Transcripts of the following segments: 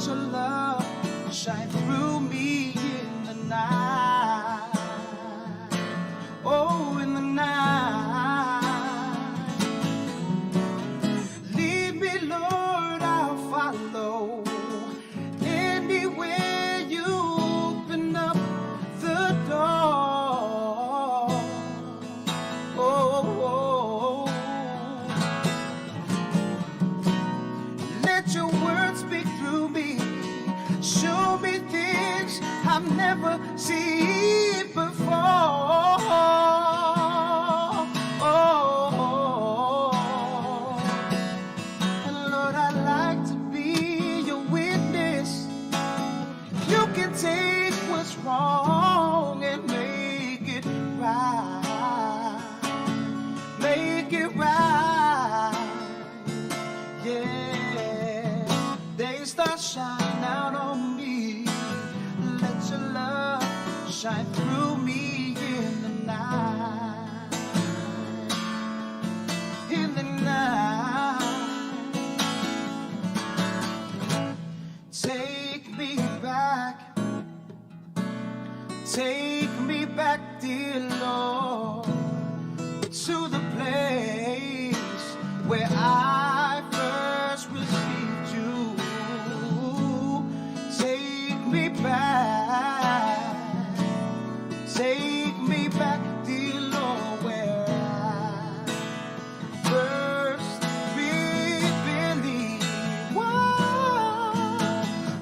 Let your love shine through me in the night. Oh, in the night. Lead me, Lord, I'll follow. Anywhere you open up the door. Oh, oh, let your word speak through me. Show me things I've never seen before. Oh, and Lord, I'd like to be your witness. You can take what's wrong and make it right. Make it right. Yeah. They start shining out on me. Let your love shine through me in the night. In the night. Take me back. Take me back, dear Lord, to the place where I first received you. Take me back. Take me back, dear Lord, where I first believed. Whoa,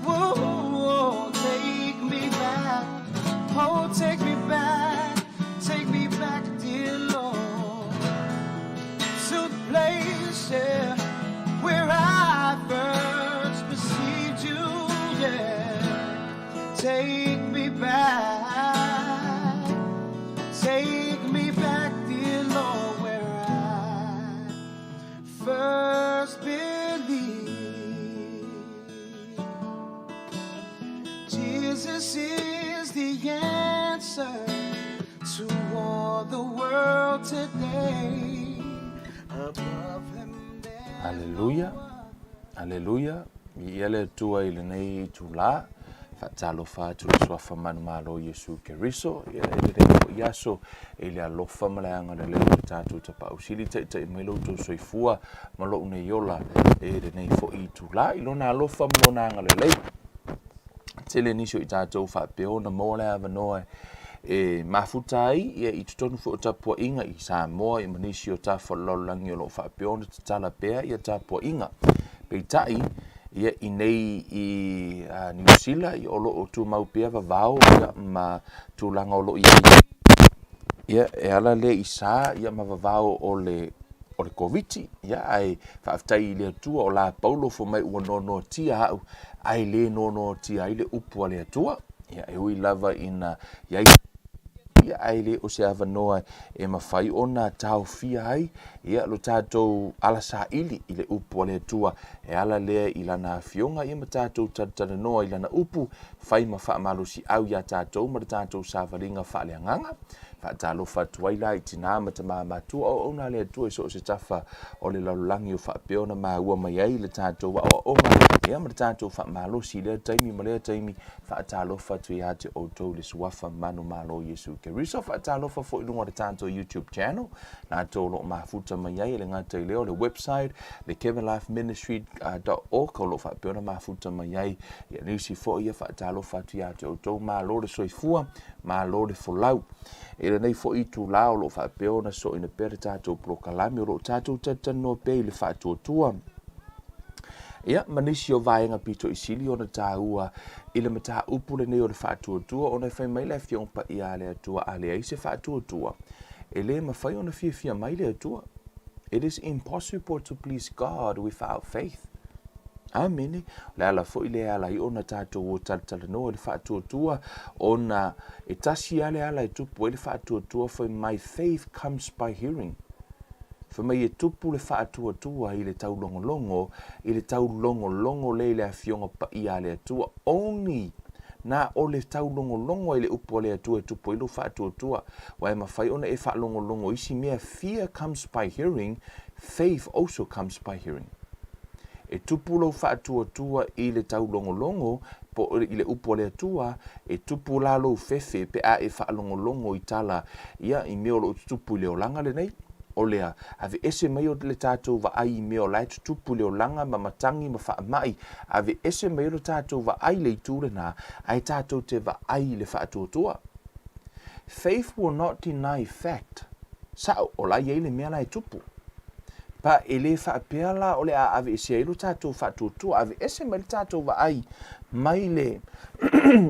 whoa, whoa, take me back. Oh, take me back. Take me back, dear Lord, to the place, yeah, where I first received you. Yeah, take me back. Take me back, dear Lord, where I first believed. Jesus is the answer to all the world today. Above him there's Aleluia, aleluia, viia le Atua i lenei itulā. Faatalofa atu i le suafa manumalo o Iesu Keriso, ia e lenei foi aso i le alofa ma le agalelei o le tatou Tapaau Sili, taitai mai lo outou soifua ma lou nei ola i lenei foi itulā i lona alofa ma lona agalelei. Tele nisi o i tatou faapea ona maua le avanoa e mafuta ai ia i totonu foi o tapuaiga i Samoa i ma nisi o tafa o le lalolagi o lo o faapea ona tatala pea ia tapuaiga. Peitai, ia i nei i Niu Sila, ia o lo o tumau pea vavao ia ma tulaga o lo o i ai. Ia e ala lea i sa ia ma vavao o le o le Koviti, ia ae faafetai i le Atua o la Paulo fai mai ua noanoatia au, ae le noanoatia ai le upu a le Atua. Ia e ui lava ina i ai ia ae le o se avanoa e mafai ona taofia ai ia lo tatou ala saili i le upu a le Atua e ala lea i lana afioga ia ma tatou talatalanoa i lana upu fai ma faamalosiau iā tatou ma le tatou savaliga faaleagaga. Faatalofa atu ai la i tinā ma tamā matua o auauna a le Atua i so o se tafa o le lalolagi o faapea ona maua mai ai le tatou aoaoga ia ma le tatou faamalosi i lea taimi ma lea taimi. Faatalofa atu ia te outou i le suafa manumalo o Iesu Keriso. Faatalofa foi i luga o le tatou YouTube channel, latou o lo o mafuta mai ai, e le gata i lea o le website, le kevinlifeministry.org o lo o faapea ona mafuta mai ai ia nisi foi. Ia faatalofa atu ia te outou, malo le soifua, malo le folau. I lenei foi itulā o lo o faapea ona soina pea le tatou polokalame, o lo o tatou talatalanoa pea i le faatuatua ia ma nisi o vaega pito i sili ona taua i le mataupu lenei o le faatuatua, ona e fai mai le Afioga Paia a le Atua, a leai se faatuatua, e le mafai ona fiafia mai le Atua. It is impossible to please God without faith. Amene. O le ala foi lea e ala ai ona tatou o talatalanoa i le faatuatua, ona e tasi lava le ala e tupu ai le faatuatua, fai mai, faith comes by hearing. Fai mai e tupu le faatuatua i le taulogologo, i le taulogologo lea i le Afioga Paia a le Atua. Only na o le taulogologo ai le upu a le Atua e tupu ai lou faatuatua. Ua e mafai ona e faalogologo isi mea. Fear comes by hearing, faith also comes by hearing. E tupu lou faatuatua i le taulogologo po o i le upu a le Atua, e tupu la lou fefe pe a e faalogologo i tala ia i mea o lo o tutupu i le olaga lenei. O lea, aveese mai o le tatou vaai i mea o la e tutupu i le olaga ma matagi ma faamai, aveese mai o le tatou vaai i le itu lena, ae tatou te vaai i le faatuatua. Faith will not deny fact. Sao, o la e i ai le mea la e tupu. Pa e le faapea la o le a aveesea ai lo tatou faatuatua, aveese mai le tatou vaai mai le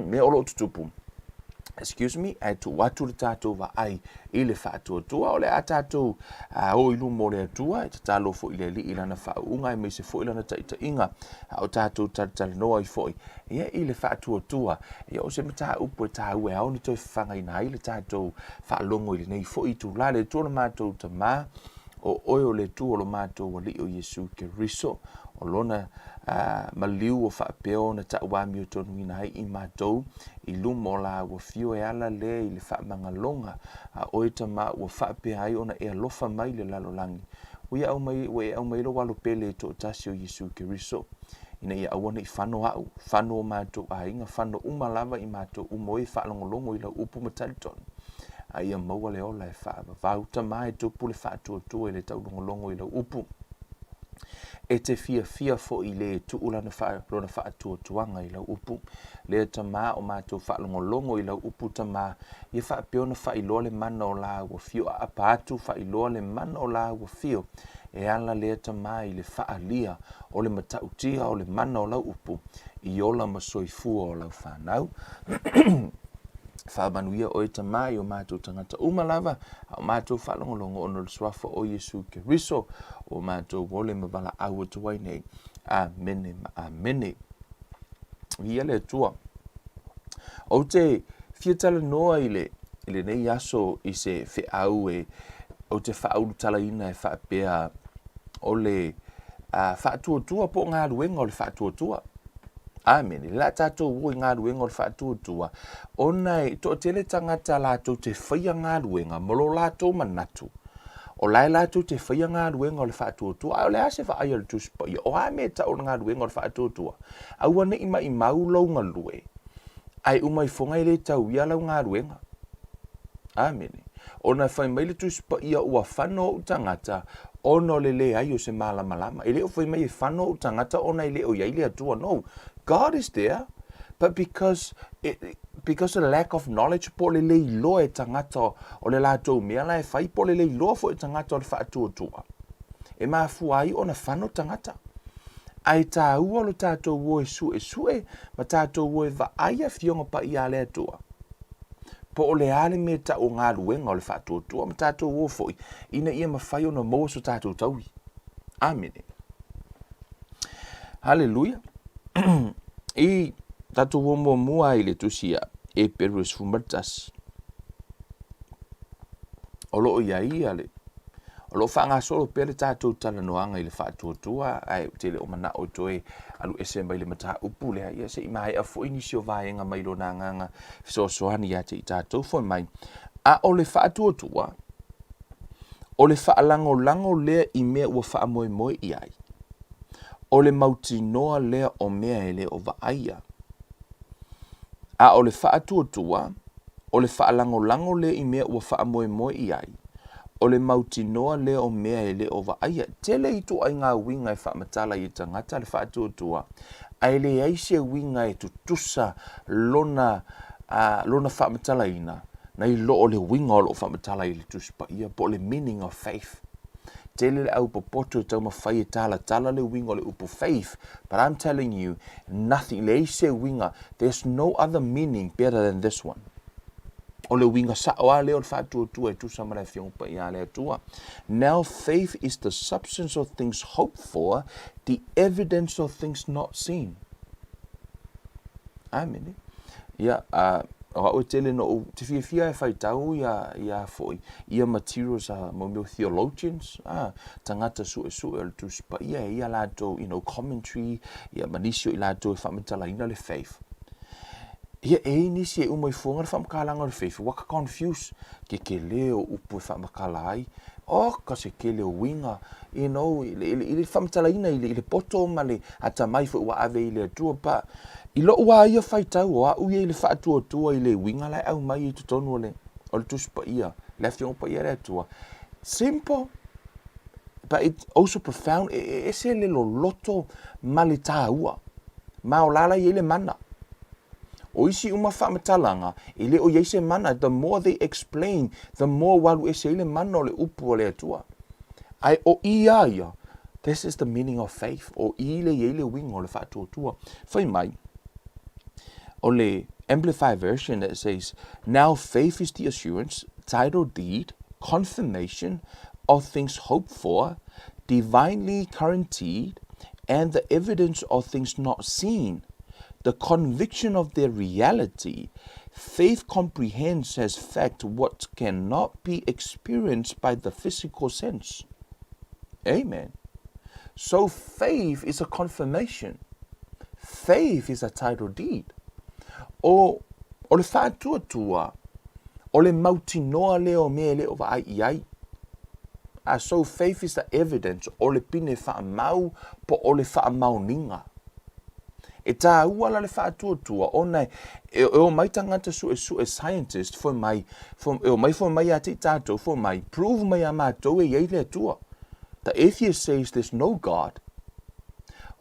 mea o lo o tutupu. Excuse me, ae tuu atu le tatou vaai i le faatuatua, o le a tatou o i luma o le Atua, e tatalo foi i le Alii i lana faauuga aemaise foi lana taitaiga, a o tatou talatalanoa ai foi ia, i le faatuatua. Ia, o se mataupu e taua e ao ona toe fafagaina ai le tatou faalogo i lenei foi itula. Le Atua lo matou Tamā, o oe o le Atua o lo matou Alii o Iesu Keriso, o lona maliu o faapea ona tauamiotonuina ai i matou i luma o la ua fio e ala lea i le faamagaloga a oe Tamā ua faapea ai ona e alofa mai i le lalolagi. Ua ia aumai, ua e aumai lou alo pele e toatasi o Iesu Keriso, ina ia aua ne i fano au, fano o matou aiga, fano uma lava i matou uma o e faalogologo i lau upu ma talitonu, a ia maua le ola e faavavau. Tamā e tupu le faatuatua i le taulogologo i lau upu. E te fiafia foi i le e tuu lana fa, lona faatuatuaga i lau upu. Lea Tamā o matou faalogologo i lau upu Tamā, ia faapea ona faailoa le mana o la ua fio aapa atu, faailoa le mana o la ua fio e ala lea Tamā i le faaalia o le matautia o le mana o lau upu i ola ma soifua o lau fanau. Faamanuia oe Tamā i o matou tagata uma lava, a o matou faalogologo ona o le suafa o Iesu Keriso ua matou ole ma valaau atu ai nei. Amene ma amene. Viia le Atua. Ou te fia talanoa i le, i lenei aso i se feau e ou te faaulutalaina e faapea o le faatuatua po o galuega o le faatuatua. Amene. Le a tatou o i galuega o le faatuatua, ona e toatele tagata latou te faia galuega ma lo latou manatu, o la e latou te faia galuega o le faatuatua, ae o le a se vaai a le Tusi Paia? O a mea e tau o le galuega o le faatuatua? Aua ne i maimau lou galue, ae uma ifoga e le tauia lau galuega. Amene. Ona fai mai le Tusi Paia ua fano ou tagata ona o le leai o se malamalama. E le o fai mai e fano ou tagata ona e le o i ai le Atua. No. God is there, but because it, because the lack of knowledge, po o le le iloa e tagata o le latou mea la e fai, po o le le iloa foi e tagata o le faatuatua, e mafua ai ona fano tagata. Ae taua lo tatou o e suesue ma tatou o e vaai Afioga Paia a le Atua. Po o le a le mea e tau o galuega o le faatuatua ma tatou o foi ina ia mafai ona maua so tatou taui. Amene. Haleluia. I tatou o muamua i le tusi a Eperu e 11. O lo o i ai ia le O lo o faagasolo pea le tatou talanoaga i le faatuatua, ae ou te le o manao e toe alu ese mai le mataupu lea, ia se i maea foi nisi o vaega mai lona agaga fesoasoani ia te i tatou foi mai. A o le faatuatua, o le faalagolago lea i mea ua faamoemoe i ai, o le mautinoa lea o mea e le o vaaia. A o le faatuatua, o le faalagolago lea i mea ua faamoemoe i ai, o le mautinoa lea o mea e le o vaaia. Tele ituaiga uiga e faamatala i tagata le faatuatua, ae leai se uiga e tutusa lona, lona faamatalaina nai lo o le uiga o lo o faamatala i le Tusi Paia po o le meaning of faith. Tele le au popoto e taumafai e talatala le uiga o le upu faith, but I'm telling you, nothing, leai se uiga, there's no other meaning better than this one. O le uiga sao lava lea o le faatuatua e tusa ma le Afioga Paia a le Atua. Now faith is the substance of things hoped for, the evidence of things not seen. Amene. Ia, o au e tele no ou te fiafia e faitau ia, ia foi, ia materials a mo mea theologians, tagata suesue o le Tusi Paia e ia latou, you know, commentary, ia ma nisi o i latou e faamatalaina le faith. Ia, e i nisi e uma i fuaga le faamatalaga o le faith, ua ka confuse, ke kele o upu e faamatala ai. Oka se tele o uiga, you know, i le, i le faamatalaina i le, i le poto ma le atamai foi ua ave i le Atua. But i lou lava ia faitau o au ia i le faatuatua i le uiga la e aumai i totonu o le Tusi Paia, le Afioga Paia a le Atua. Simple, but it's also profound, e ese le loloto ma le tāua. Ma o la la i ai le mana. O isi uma faamatalaga, e le o i ai se mana, the more they explain, the more ua alu ese ai le mana o le upu a le Atua. Ae o i a ia, this is the meaning of faith, o i le i ai le uiga o le faatuatua. Fai mai, o le Amplified Version it says, Now faith is the assurance, title deed, confirmation of things hoped for, divinely guaranteed, and the evidence of things not seen, the conviction of their reality. Faith comprehends as fact what cannot be experienced by the physical sense. Amen. So faith is a confirmation. Faith is a title deed. O, o le faatuatua, o le mautinoa lea o mea e le o vaai i ai. So faith is the evidence, o le pine faamau po o le faamaoniga. E tāua la le faatuatua ona e omai tagata suesue scientist fai mai, e omai fai mai ia te i tātou fai mai, prove mai iā matou e i ai le Atua. The atheist says there's no God,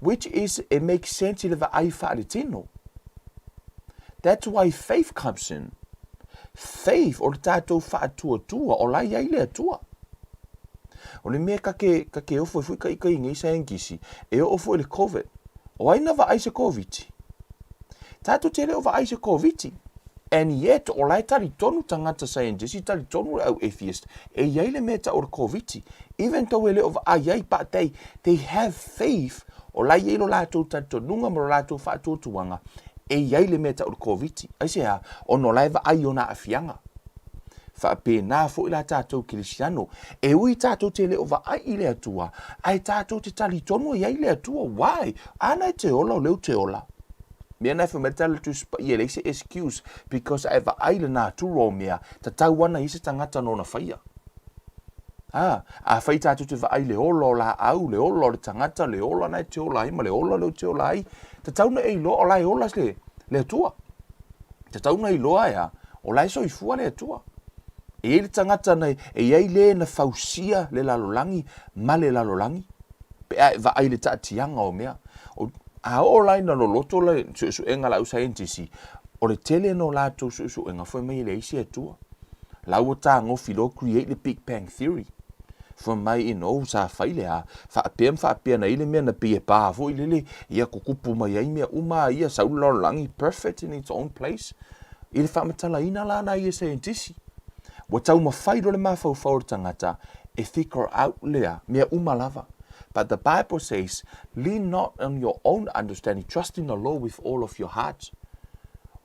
which is, it makes sense i le vaai faaletino. That's why faith comes in. Faith, o le tātou faatuatua, o la e i ai le Atua. O le mea ka ke, ka ke ofo e fui ka ika i nei scientist, e oo foi i le Covid. O ai na vaai se Koviti? Tātou te le o vaai se Koviti. And yet, o la e talitonu tagata scientist, talitonu le au atheist, e i ai le mea ta'u o le Koviti. Even though e le o vaai ai, but they have faith, o la e i ai lo latou talitonuga ma lo latou faatuatuaga, e i ai le mea ta'u o le Koviti. Aisea? Ona o la e vaai i ona aafiaga. Faapena foi la tatou Kerisiano, e ui tatou te le o vaai i le Atua, ae tatou te talitonu e i ai le Atua. Why? Ana e te ola o lea ou te ola. Mea na e fai mai le tala le Tusi Paia, e leai se excuse because a e vaai i le natura o mea, tatau ana i se tagata nona faia. A, afai tatou te vaai i le ola o laau, le ola o le tagata, le ola na e te ola ai ma le ola lea ou te ola ai, tatau na e iloa o la e ola le, le Atua. Tatau na iloa e a, o la e soifua le Atua. E i ai le tagata na, e i ai le na fausia le lalolagi ma le lalolagi, pe a e vaai i le taatiaga o mea. O, a oo la ina loloto le suesuega a le au saienitisi, o le tele na o latou suesuega fai mai e leai se Atua. La ua tagofi loa create le Big Bang Theory. Fai mai you know, sa fai le a, faapea ma faapea na i le mea na pei e pa foi lele, ia kukupu mai ai mea uma ia sau le lalolagi perfect in its own place. I le faamatalaina la na ia saienitisi, ua taumafai loa le mafaufau o le tagata e figure out lea mea uma lava. But the Bible says, lean not on your own understanding, trust in the Lord with all of your heart.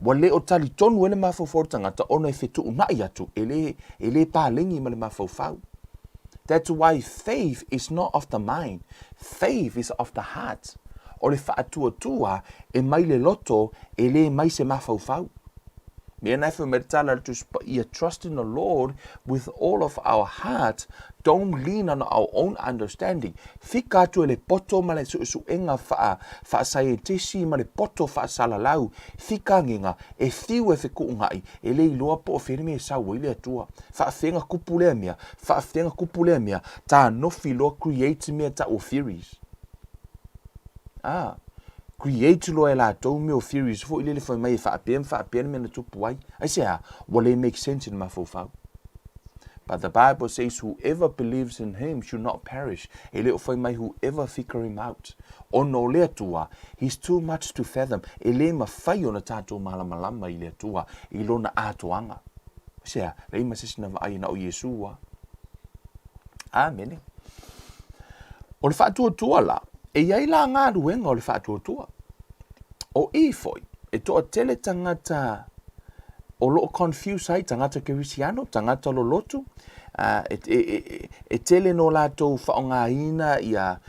Ua le o talitonu ai le mafaufau o le tagata ona e fetuunai atu, e le, e le paleni ma le mafaufau. That's why faith is not of the mind, faith is of the heart. O le faatuatua e mai le loto, e le mai se mafaufau. Mea na e fai mai le tala a le Tusi Paia, trust in the Lord with all of our heart, don't lean on our own understanding. Fika atu e le poto ma le suesuega faa, faasaienitisi ma le poto faasalalau, fika agega, e fiu e fekuugai, e le iloa po o fea le mea e sau ai le Atua. Faafega kupu lea mea, faafega kupu lea mea, tanofi loa create mea ta'u o theories. Ah, create loa e latou mea o theories foi lele fai mai e faapea ma faapea le mea na tupu ai. Aisea? Ua le make sense i le mafaufau. But the Bible says whoever believes in him should not perish. E le o fai mai whoever figure him out. Ona o le Atua, he's too much to fathom. E le mafai ona tatou malamalama i le Atua i lona atoaga. Aisea? Leai ma se isi na vaai na o Iesu lava. Amene. O le faatuatua la, e i ai la galuega o le faatuatua. O i foi, e toatele tagata o lo o confuse ai, tagata kerisiano, tagata lolotu, e, e, e, e tele no latou faaaogaina ia,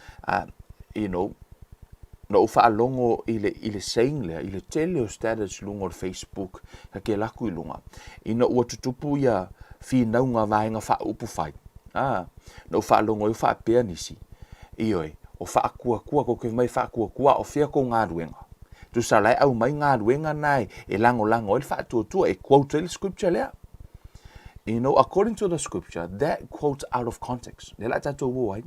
you know, na ou faalogo i le, i le saying lea, i le tele o status i luga o le Facebook, ka ke laku i luga, ina ua tutupu ia finauga vaega faaupufai. A, na ou faalogo ai o faapea nisi, Ioe, o faakuakua, kou te fai mai faakuakua a o fea kou galuega? Tusa la e aumai galuega na e lagolago ai le faatuatua, e quote ai le scripture lea. You know, according to the scripture, that quotes out of context. Lea la tatou o ai.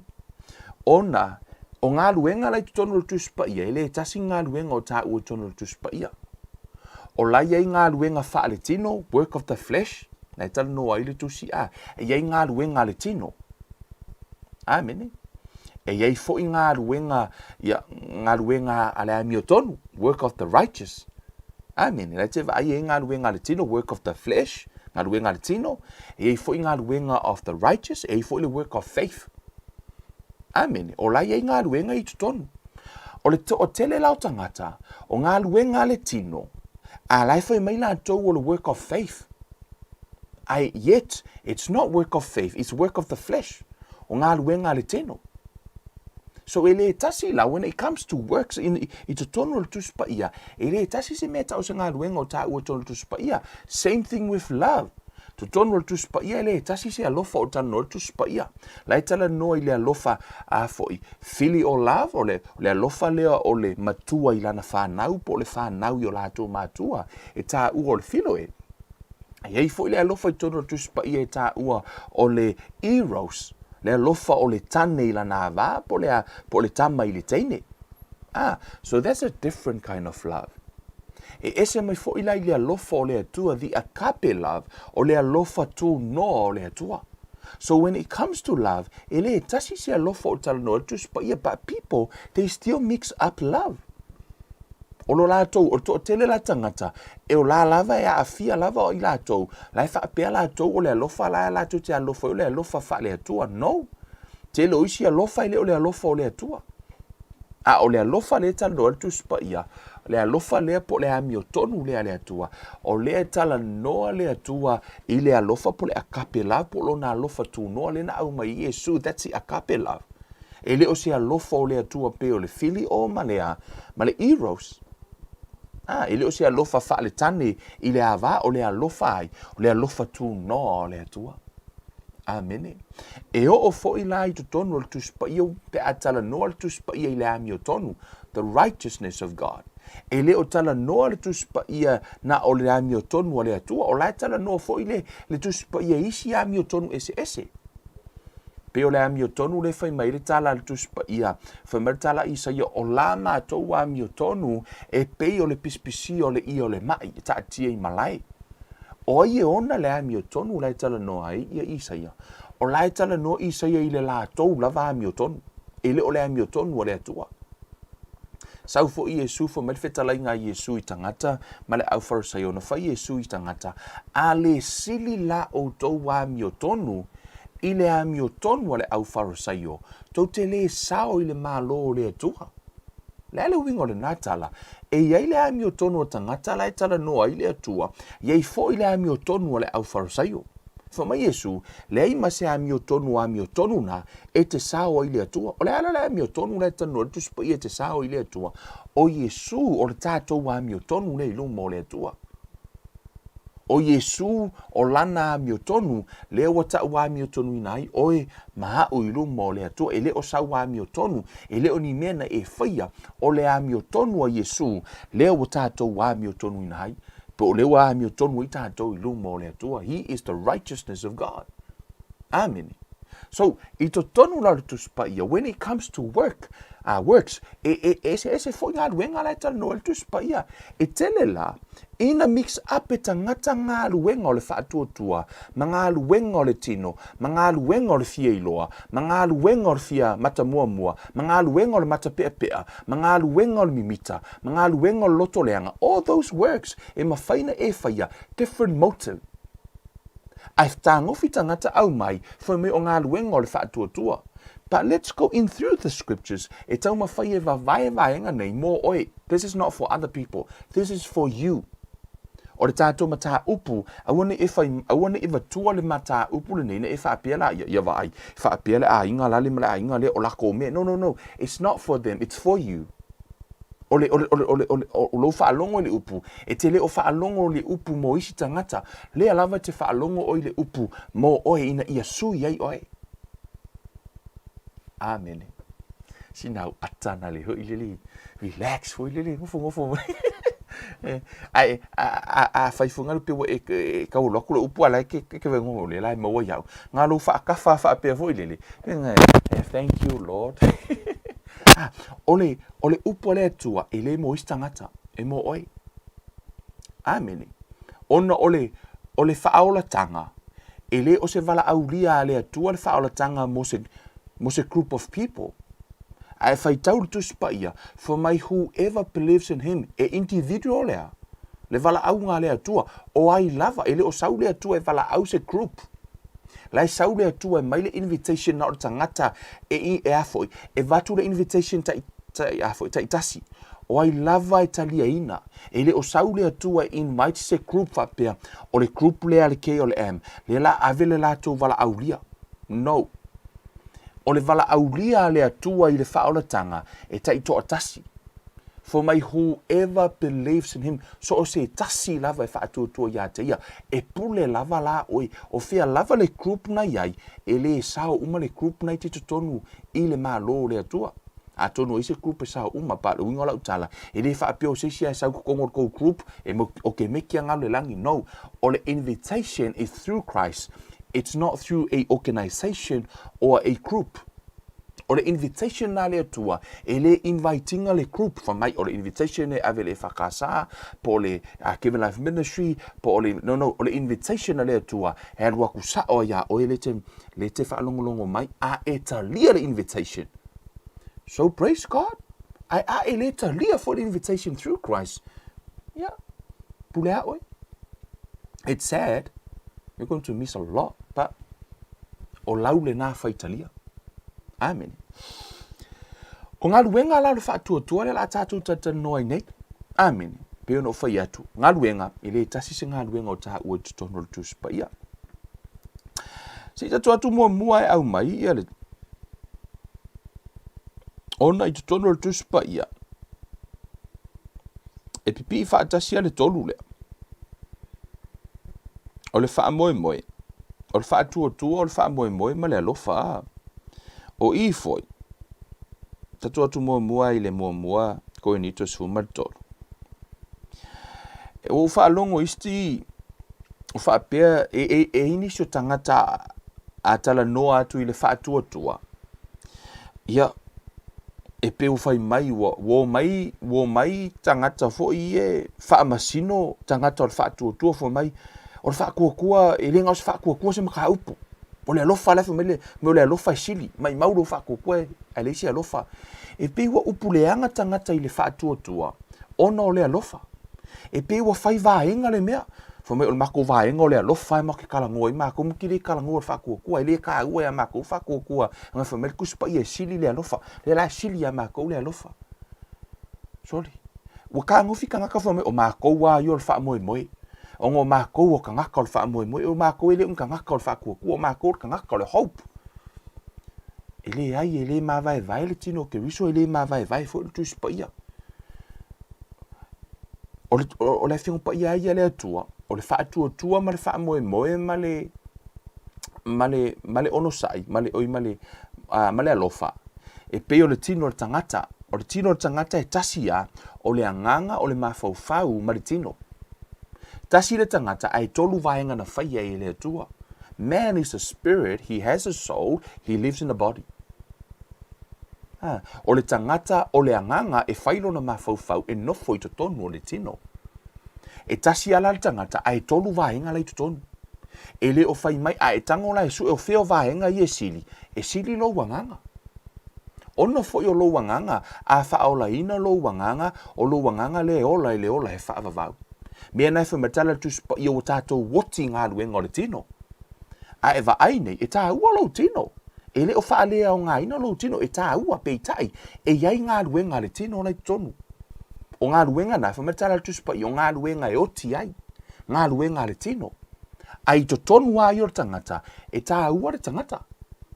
Ona, o galuega la i totonu o le Tusi Paia, e le tasi galuega o taua i totonu o le Tusi Paia. O la i ai galuega faaletino, work of the flesh, na e talanoa ai le Tusi A, e i ai galuega a le tino. Amene. E i ai foi galuega, ia, galuega a le amiotonu, work of the righteous. Amene. La e te vaai e i ai galuega a le tino, work of the flesh, galuega a le tino. E i ai foi galuega of the righteous, e i ai foi le work of faith. Amene. O la i ai galuega i totonu. O le toatele la o tagata, o galuega a le tino, a la e fai mai latou o le work of faith. Ae yet, it's not work of faith, it's work of the flesh. O galuega a le tino. So e le tasi la, when it comes to works, in, i totonu o le Tusi Paia, e le tasi se mea tau se galuega o tāua tonu le Tusi Paia. Same thing with love. Totonu o le Tusi Paia, e le tasi se alofa o talanoa le Tusi Paia. La e talanoa i le alofa a foi, filial love, o le, o le alofa lea o le matua i lana whanau, po o le whanau i o latou matua, e tāua o le philo e. E i ai foi le alofa i totonu o le Tusi Paia e tāua o le eros, le alofa o le tane i lana avā, po le, po le tama i le teine. Ah, so that's a different kind of love. E ese mai foi la i le alofa o le Atua, the agape love, o le alofa tūnoa o le Atua. So when it comes to love, e le tasi se alofa o talanoa le Tusi Paia, but people, they still mix up love. O lo latou, o le toatele la tagata, e o la lava e aafia lava i latou, la e faapea latou o le alofa la latou te alofa o le alofa faale-Atua. No. Tele o isi alofa e le o le alofa o le Atua. A o le alofa lea e talanoa le Tusi Paia, le alofa lea po o le amiotonu lea a le Atua, o lea e talanoa le Atua i le alofa po o le agape love, po o lona alofa tunoa lea na aumai i Iesu, that's the agape love. E le o se alofa o le Atua pei o le phileo ma le a, ma le eros. A, e le o se alofa faaletane i le avā, o le alofa ai, o le alofa tunoa o le Atua. Amene. E oo foi la i totonu o le Tusi Paia pe a talanoa le Tusi Paia i le amiotonu, the righteousness of God. E le o talanoa le Tusi Paia na o le amiotonu a le Atua, o la e talanoa foi le, le Tusi Paia i isi amiotonu eseese. Pei o le amiotonu le fai mai le tala a le Tusi Paia, fai mai le tala a Isaia, o la matou amiotonu e pei o le pisipisia o le ia o le mai, e taatia i malae. O ai e ona le amiotonu la e talanoa ai ia Isaia? O la e talanoa Isaia i le latou lava amiotonu, e le o le amiotonu a le Atua. Sau foi Iesu, fai mai le fetalaiga a Iesu i tagata ma le au Farisaio, na fai Iesu i tagata, a le sili la outou amiotonu i le amiotonu a le au Farisaio, tou te le sao i le Malo o le Atua. Le a le uiga o lena tala? E i ai le amiotonu a tagata la e talanoa ai le Atua, e i ai foi le amiotonu a le au Farisaio. Fai mai Iesu, leai ma se amiotonu amiotonu na e te sao ai le Atua. O le a la le amiotonu la e talanoa ai le Tusi Paia e te sao ai le Atua? O Iesu, o le tatou amiotonu lea i luma o le Atua. O Iesu, o lana amiotonu, lea ua tau amiotonuina ai oe ma aʻu i luma o le Atua. E le o sau amiotonu, e le o ni mea na e faia, o le amiotonu a Iesu, lea ua tatou amiotonuina ai. Po o lea ua amiotonu ai tatou i luma o le Atua. He is the righteousness of God. Amene. So, i totonu la o le Tusi Paia, when it comes to work, works, e, e, eseese foi galuega la e talanoa ai le Tusi Paia. E tele la, ina mix up e tagata galuega o le faatuatua, ma galuega o le tino, ma galuega o le fia iloa, ma galuega o le fia matamuamua, ma galuega o le matapeapea, ma galuega o le mimita, ma galuega o le loto leaga, all those works e mafai na e faia, different motive. Ae fetagofi tagata aumai, fai mai o galuega o le faatuatua. But let's go in through the scriptures, e taumafai e vavae vaega nei mō oe. This is not for other people, this is for you. O le tatou mataupu, aua ne i whai, aua ne i vatua le mataupu lenei na e faapea la ia, ia vaai, faapea le aiga lale ma le aiga lea o lako mea. No, no, no, it's not for them, it's for you. O le, o le, o le, o le, o le, o lou faalogo i le upu, e te le o faalogo i le upu mo isi tagata, lea lava e te faalogo oe i le upu mo oe ina ia sui ai oe. Amene. Sina au ata na le hoi lele, relax foi lele, ngofo ngofo mai. Ae a fai foi ngalu pe ua e, e kau atu le upu ala ke ke ve ngo le la e maua iau. Ngalu whaakafa whaapea foi lele. Thank you Lord. Ah, o le upu a le Atua e le mo isi tagata, e mo oe. Amene. Ona o le, o le faaolatanga, e le o se valaaulia a le Atua le faaolatanga mo se, mo se group of people. Ae faitau le Tusi Paia, for mai whoever believes in him, e individual lea, le valaauga a le Atua, o ai lava, e le o sau le Atua e valaau se group. La e sau le Atua e mai le invitation na o le tagata e, e a foi, e vatu le invitation tai, tai, a foi, taitasi. O ai lava e taliaina, e le o sau le Atua e invite se group faapea, o le group lea le K o le M, lea la ave le latou valaaulia. No. O le valaaulia a le Atua i le faaolataga e taitoatasi. For mai whoever believes in him, so o se tasi lava e faatuatua ia te ia, e pule lava la oe, o fea lava le group na i ai, e le sao uma le group na i te totonu i le Malo o le Atua. Atonu o ai se group e sao uma, but le uiga o lau tala, e le faapea o se isi ae sau i totonu o le tou group, e o ke meki a galo i le lagi. No. O le invitation is through Christ. It's not through a organisation or a group. O le invitation na le Atua, e le invite-ina le group, fai mai o le invitation e ave le EFKS, po o le Given Life Ministry, po o le, no, no, o le invitation a le Atua, e alu atu sao ai ia oe le te, le te faalogologo mai, a e talia le invitation. So praise God. Ae a e le talia foi le invitation through Christ, yeah, pule a oe. It's sad. You're going to miss a lot, but o lau lena faitalia. Amen. O galuega la o le faatuatua lea la tatou talatalanoa ai nei. Amen. Pei ona ou fai atu, galuega, e le tasi se galuega o taua i totonu o le Tusi Paia. Se i tatou atu muamua e aumai ia le ona i totonu o le Tusi Paia, e pipii faatasi a le tolu lea. O le faamoemoe, o le faatuatua, o le faamoemoe ma le alofa. O i foi, tatou atu muamua i le muamua Korinito 13. E ua ou faalogo isi o faapea e, e, e i nisi o tagata a talanoa atu i le faatuatua, ia, e pei ua fai mai ua ua omai ua omai tagata foi ia e faamasino tagata o le faatuatua fai mai o le faatuatua e le na o se faatuatua se mataupu. O le alofa la e fai mai le mea o le alofa e sili, maumau lou faatuatua ae leai se alofa. E pei ua upu leaga tagata i le faatuatua ona o le alofa. E pei ua fai vaega le mea. Fai mai o le matou vaega o le alofa e matou te talanoa ai matou, matou te le talanoa i le faatuatua, e le taua ia matou le faatuatua. Ae fai mai le Tusi Paia e sili le alofa. Lea la e sili ia matou le alofa. Sole. Ua tagofi tagata fai mai o matou lava ia o le faamoemoe. Ona o matou o tagata o le faamoemoe, o matou e le o ni tagata o le faatuatua, o matou o le tagata o le hope. E leai, e le mavaevae le tino o Keriso, e le mavaevae foi le Tusi Paia. O le, o le Afioga Paia ia a le Atua, o le faatuatua ma le faamoemoe ma le, ma le, ma le onosai, ma le, oi, ma le, uh, ma le alofa, e pei o le tino o le tagata. O le tino o le tagata e tasi ia, o le agaga, o le mafaufau ma le tino. Tasi le tagata ae tolu vaega na faia e le Atua. Man is a spirit, he has a soul, he lives in a body. O le tagata o le agaga e fai lona mafaufau e nofo i totonu o le tino. E tasi lava la le tagata ae tolu vaega la i totonu. E le o fai mai, a e tago la e sue o fea o vaega ia e sili, e sili lou agaga. Ona foi o lou agaga, a faaolaina lou agaga, o lou agaga lea e ola i le ola e faavavau. Mea na e fai mai tala le Tusi Paia ua tatou oti i galuega o le tino. A e vaai nei, e taua lou tino. E le o faaleaogaina lou tino, e taua, peitai, e i ai galuega a le tino la i totonu. O galuega na, fai mai le tala a le Tusi Paia, o galuega e oti ai, galuega a le tino. A i totonu lava ia o le tagata, e taua le tagata.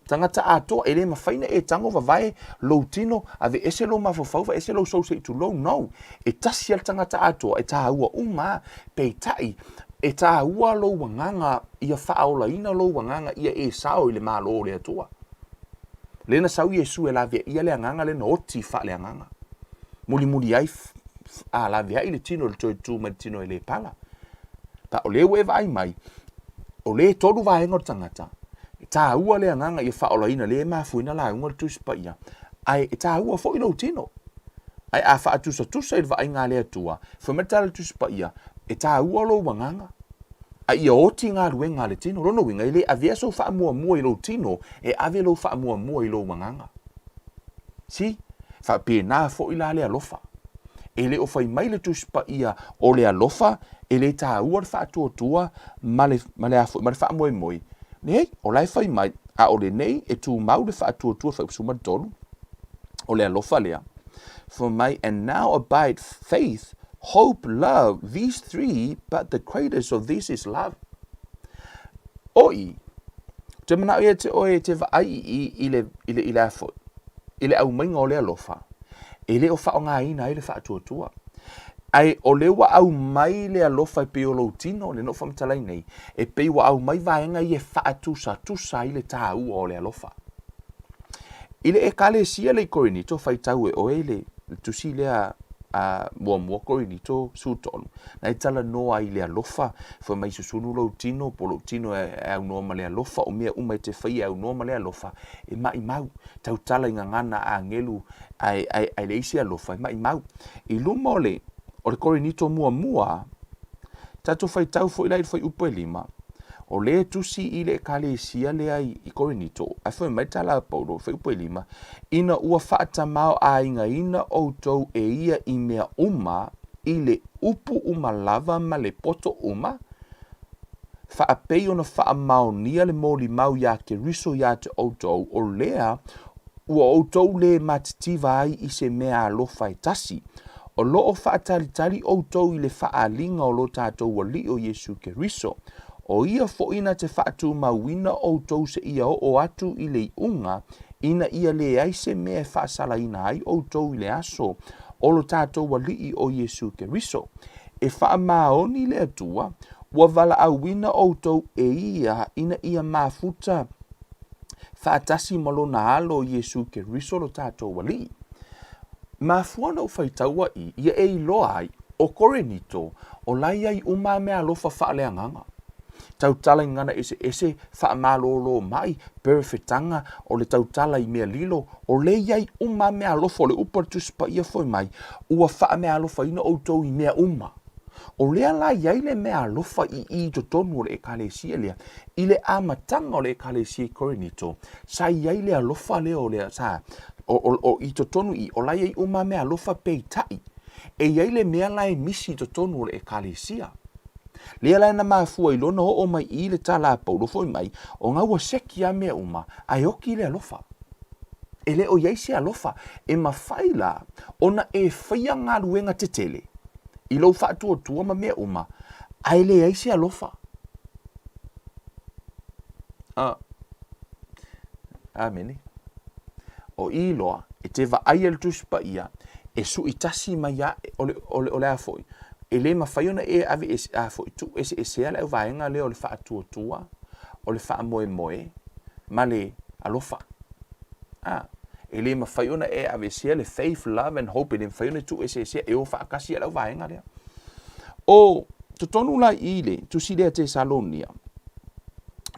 Tagata atoa, e le mafai ona e tago vavae lou tino, aveese lou mafaufau, aveese lou soul se i tulou, no. E tasi lava le tagata atoa, e taua uma lava, peitai, e taua lou agaga ia faaolaina lou agaga ia e sao i le Malo o le Atua. Lea na sau Iesu e laveaia le agaga lea na oti faaleagaga. Mulimuli ai a laveai le tino i le toe tu mai le tino e le pala. Pa o lea ua e vaai mai, o lea e tolu vaega o le tagata, e taua le agaga ia faaolaina lea e mafuina lauga le Tusi Paia, ae e taua foi lou tino. Ae a faatusatusa i le vaaiga a le Atua, fai mai le tala a le Tusi Paia, e taua lou agaga, a ia oti galuega a le tino. Lona uiga, e le avea sou faamuamua i lou tino, e ave lou faamuamua i lou agaga. See? Faapena foi la le alofa. E le o fai mai le Tusi Paia o le alofa e le taua le faatuatua ma le, ma le, ma le faamoemoe. Leai, o la e fai mai, a o lenei e tumau le faatuatua fuaiupu 13, o le alofa lea. Fai mai, and now abide faith, hope, love, these three, but the greatest of these is love. O i, te manao ia te oe te vaai i, i, le, i, le, i le afo, i le aumaiga o le alofa, e le o faaaogaina ai le faatuatua. Ae o le ua aumai le alofa e pei o lou tino, le no faamatalaina nei, e pei ua aumai vaega ia e faatusatusa ai le taua o le alofa. I le Ekalesia le i Korinito, faitau e oe le tusi lea a muamua Korinito 13, na e talanoa ai i le alofa, fai mai susunu lou tino, po lou tino e aunoa ma le alofa, o mea uma e te faia e aunoa ma le alofa, e maimau. Tautala i gagana a agelu ae, ae, ae leai se alofa, e maimau. I luma o le, o le Korinito muamua, tatou faitau foi la i le fuaiupu e lima, o lea e tusi i le ekalesia lea i, i Korinito, ae fai mai le tala a Paulo, fuaiupu e lima, ina ua faatamaoaigaina outou e ia i mea uma, i le upu uma lava ma le poto uma, faapei ona faamaonia le molimau iā Keriso iā te outou, o lea ua outou lē matitiva ai i se mea alofa e tasi, o lo o faatalitali outou i le faaaliga o lo tatou Alii o Iesu Keriso, o ia foi na te faatumauina outou seia oo atu i le iuga, ina ia leai se mea e faasalaina ai outou i le aso o lo tatou Alii o Iesu Keriso. E faamaoni le Atua, ua valaauina outou e ia ina ia mafuta faatasi ma lona Alo Iesu Keriso lo tatou Alii. Mafua ona ou faitaua i ia e iloa ai, o Korinito, o la e i ai uma a meaalofa faaleagaga. Tautala i gagana eseese, faamalōlō mai, perefetaga, o le tautala i mea lilo, o lea e i ai uma a meaalofa, o le upu a le Tusi Paia foi mai, ua faameaalofaina outou i mea uma. O lea la e i ai le meaalofa i i i totonu o le Ekalesia lea. I le amataga o le Ekalesia i Korinito, sa i ai le alofa lea o le, sa, o, o, o, i totonu i, o la e i ai uma a meaalofa peitai, e i ai le mea la e misi i totonu o le Ekalesia. Lea la na mafua i lona oo mai i le tala a Paulo foi mai, o nga ua seki a mea uma, ae oki le alofa. E le o i ai se alofa e mafai la ona e faia galuega tetele i lou faatuatua ma mea uma, ae leai se alofa. A. Amene. O i loa, e te vaai e le Tusi Paia, e sui tasi mai a, o le, o le, o le a foi, e le mafai ona e ave ese, a foi, tuu eseesea le auvaega lea o le faatuatua, o le faamoemoe, ma le alofa. A, e le mafai ona e aveesea le faith, love and hope, e le mafai ona tuu eseesea, e o faatasi lava le auvaega lea. O totonu la i le tusi lea Tesalonia,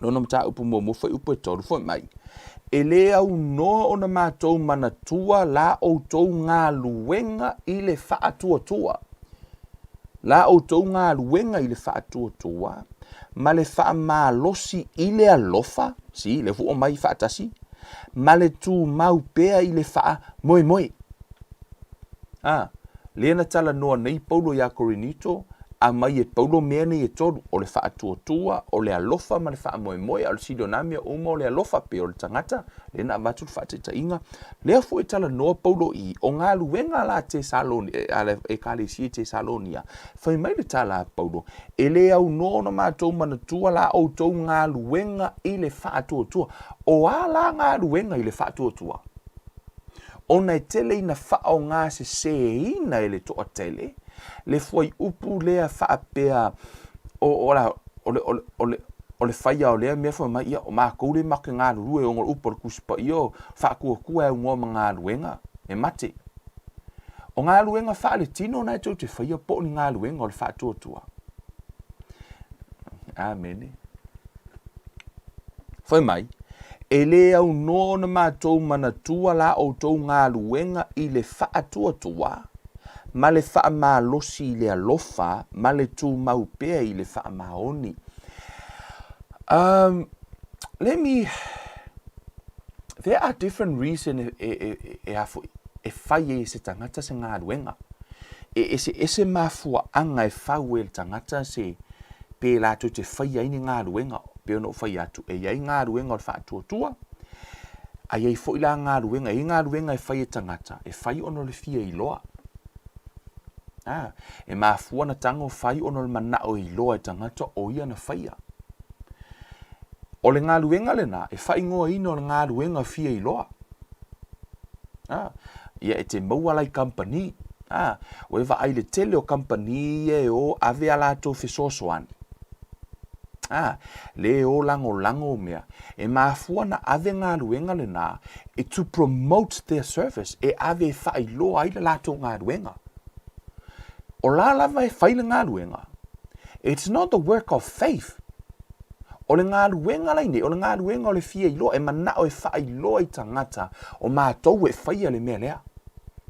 lona mataupu muamua fuaiupu e tolu, foi mai, E le aunoa ona matou manatua la outou galuega i le faatuatua, la outou galuega i le faatuatua ma le faamalosi i le alofa, si, lea foi ua aumai faatasi, ma le tumau pea i le faamoemoe. A, lea na talanoa nei Paulo iā Korinito, aumai e Paulo mea nei e tolu, o le faatuatua, o le alofa ma le faamoemoe, a o le sili o nā mea uma o le alofa pei o le tagata, lea na avatu le faataitaiga. Lea foi e talanoa Paulo i, o galuega la Tesaloni, a le Ekalesia i Tesalonia, fai mai le tala a Paulo, e le aunoa ona matou manatua la outou galuega i le faatuatua. O a la galuega i le faatuatua? Ona e tele ina faaaogaseseina e le toatele le fuaiupu lea faapea o, o, o, o, o, o, le, O le faia o lea mea fai mai, ia, o matou lea matou te galulue ona o le upu a le Tusi Paia o faatuatua e aunoa ma galuega e mate. O galuega faaletino na e tou te faia po o ni galuega o le faatuatua. Amene. Fai mai, e le aunoa ona matou manatua la outou galuega i le faatuatua ma le faamalosi i le alofa ma le tumau pea i le faamaoni. Um, let me, there are different reason e, e, e, e, a foi, e fai ai e se tagata se galuega. E eseese mafuaaga e fau ai e le tagata se, pe latou te faia ai ni galuega, pei ona ou fai atu, e i ai galuega o le faatuatua, a i ai foi la galuega, e i ai galuega e fai e tagata, e fai ona o le fia iloa. A, e mafua na tago fai ona o le manao e iloa e tagata o ia na faia. O le galuega lena, e faaigoaina o le galuega fia iloa. A, ia e te maua la i kamupani. A, ua e vaai i le tele o kamupani ia e o ave a latou fesoasoani. A, le o lagolago mea. E mafua na ave galuega lena e to promote their service, e ave e faailoa ai le latou galuega. O la lava e fai le galuega, it's not the work of faith. O le galuega la nei, o le galuega o le fia iloa, e manao e faailoa i tagata o matou e faia le mea lea.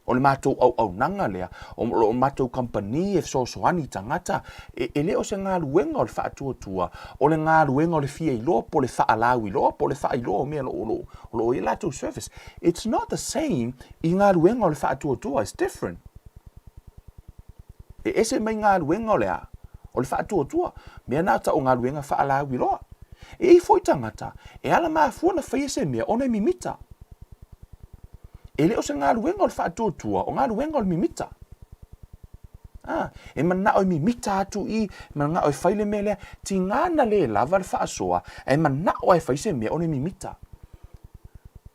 O le matou auaunaga lea, o lo o matou kamupani e fesoasoani i tagata, e, e le o se galuega o le faatuatua, o le galuega o le fia iloa po o le faalauiloa po o le faailoa o mea o lo o lo o i ai latou service. It's not the same i galuega o le faatuatua, it's different. E ese mai galuega o le a? O le faatuatua. Mea na tau galuega faalauiloa. E i ai foi tagata e alamafua na faia se mea ona e mimita. E le o se galuega o le faatuatua, o galuega o le mimita. A, e manao e mimita atu i, manao e fai le mea lea. Tiga na le lava le faasoa, ae manao e fai se mea ona e mimita.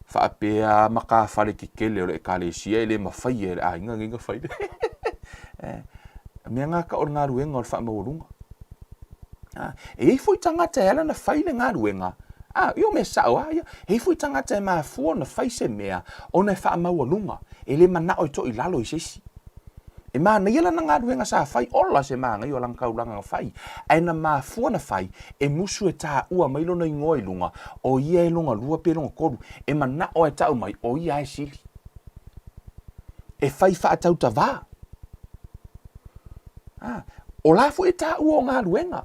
Faapea matafale tetele o le ekalesia e le mafai e le aiga nei na fai le. Eh, mea na tau o le galuega o le faamaualuga. Ah, e i ai foi tagata e ala na fai le galuega, ah, ia o mea sao lava ia. E i ai foi tagata e mafua ona fai se mea ona e faamaualuga, e le manao e to'i lalo i se isi. E manaia lana galuega sa fai, ola se manaia o lana taulaga na fai, ae na mafua na fai e musu e taua mai lona igoa i luga, o ia e lona lua pe lona tolu, e manao e tau mai o ia e sili. E fai faatautavā. Ah, o la foi e taua o galuega.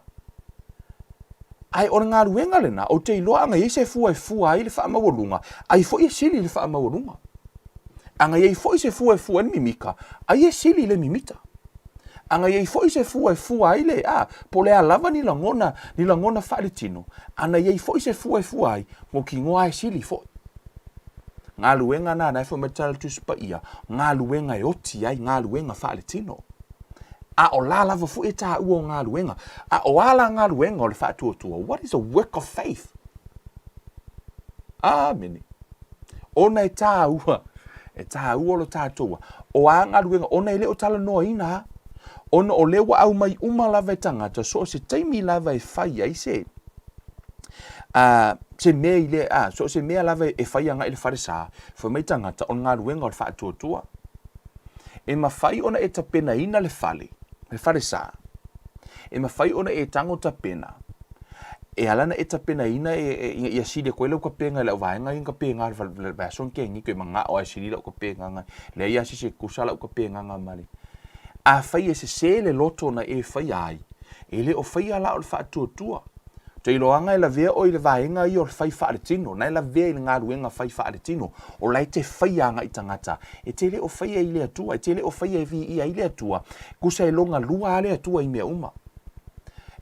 Ae o le galuega lena, ou te iloa ana i ai se fua e fua ai le faamaualuga, ai foi e sili le faamaualuga. Ana i ai foi se fua e fua ai le mimita, ai e sili le mimita. Ana i ai foi se fua e fua ai le, a, po o le a lava ni lagona, ni lagona faaletino, ana i ai foi se fua e fua ai, mautinoa e sili foi. Galuega na, na e fai mai le Tala Tusi Paia, galuega e oti ai, galuega faaletino. A o la lava foi e taua o galuega. A o a la galuega o le faatuatua? What is a work of faith? Amene. Ona e tāua, e tāua lo tātou. O a galuega, ona e le o talanoaina a. Ona o lea ua aumai uma lava e tagata, so o se taimi lava e fai ai se, a, se mea i le, a, so o se mea lava e fai agai i le falesa, fai mai tagata, o le galuega o le faatuatua. E mafai ona e tapenaina le fale, le falesa. E mafai ona e tago tapena, e ala ona e tapenaina e, e, ina ia sili atu ai lau tapena i lau vaega ia na tapena le vaiaso na tea nei, toe manao lava e sili lau tapenaga, leai lava se isi e tutusa lau tapenaga ma le. Afai e sese le loto na e faia ai, e le o faia la o le faatuatua. Tou iloaga e lavea oe i le vaega ia o le fai faaletino, na e lavea i le galuega fai faaletino, o la e te faia agai tagata, e te le o faia i le Atua, e te le o faia e viia ai le Atua, tusa e logalua lava le Atua i mea uma.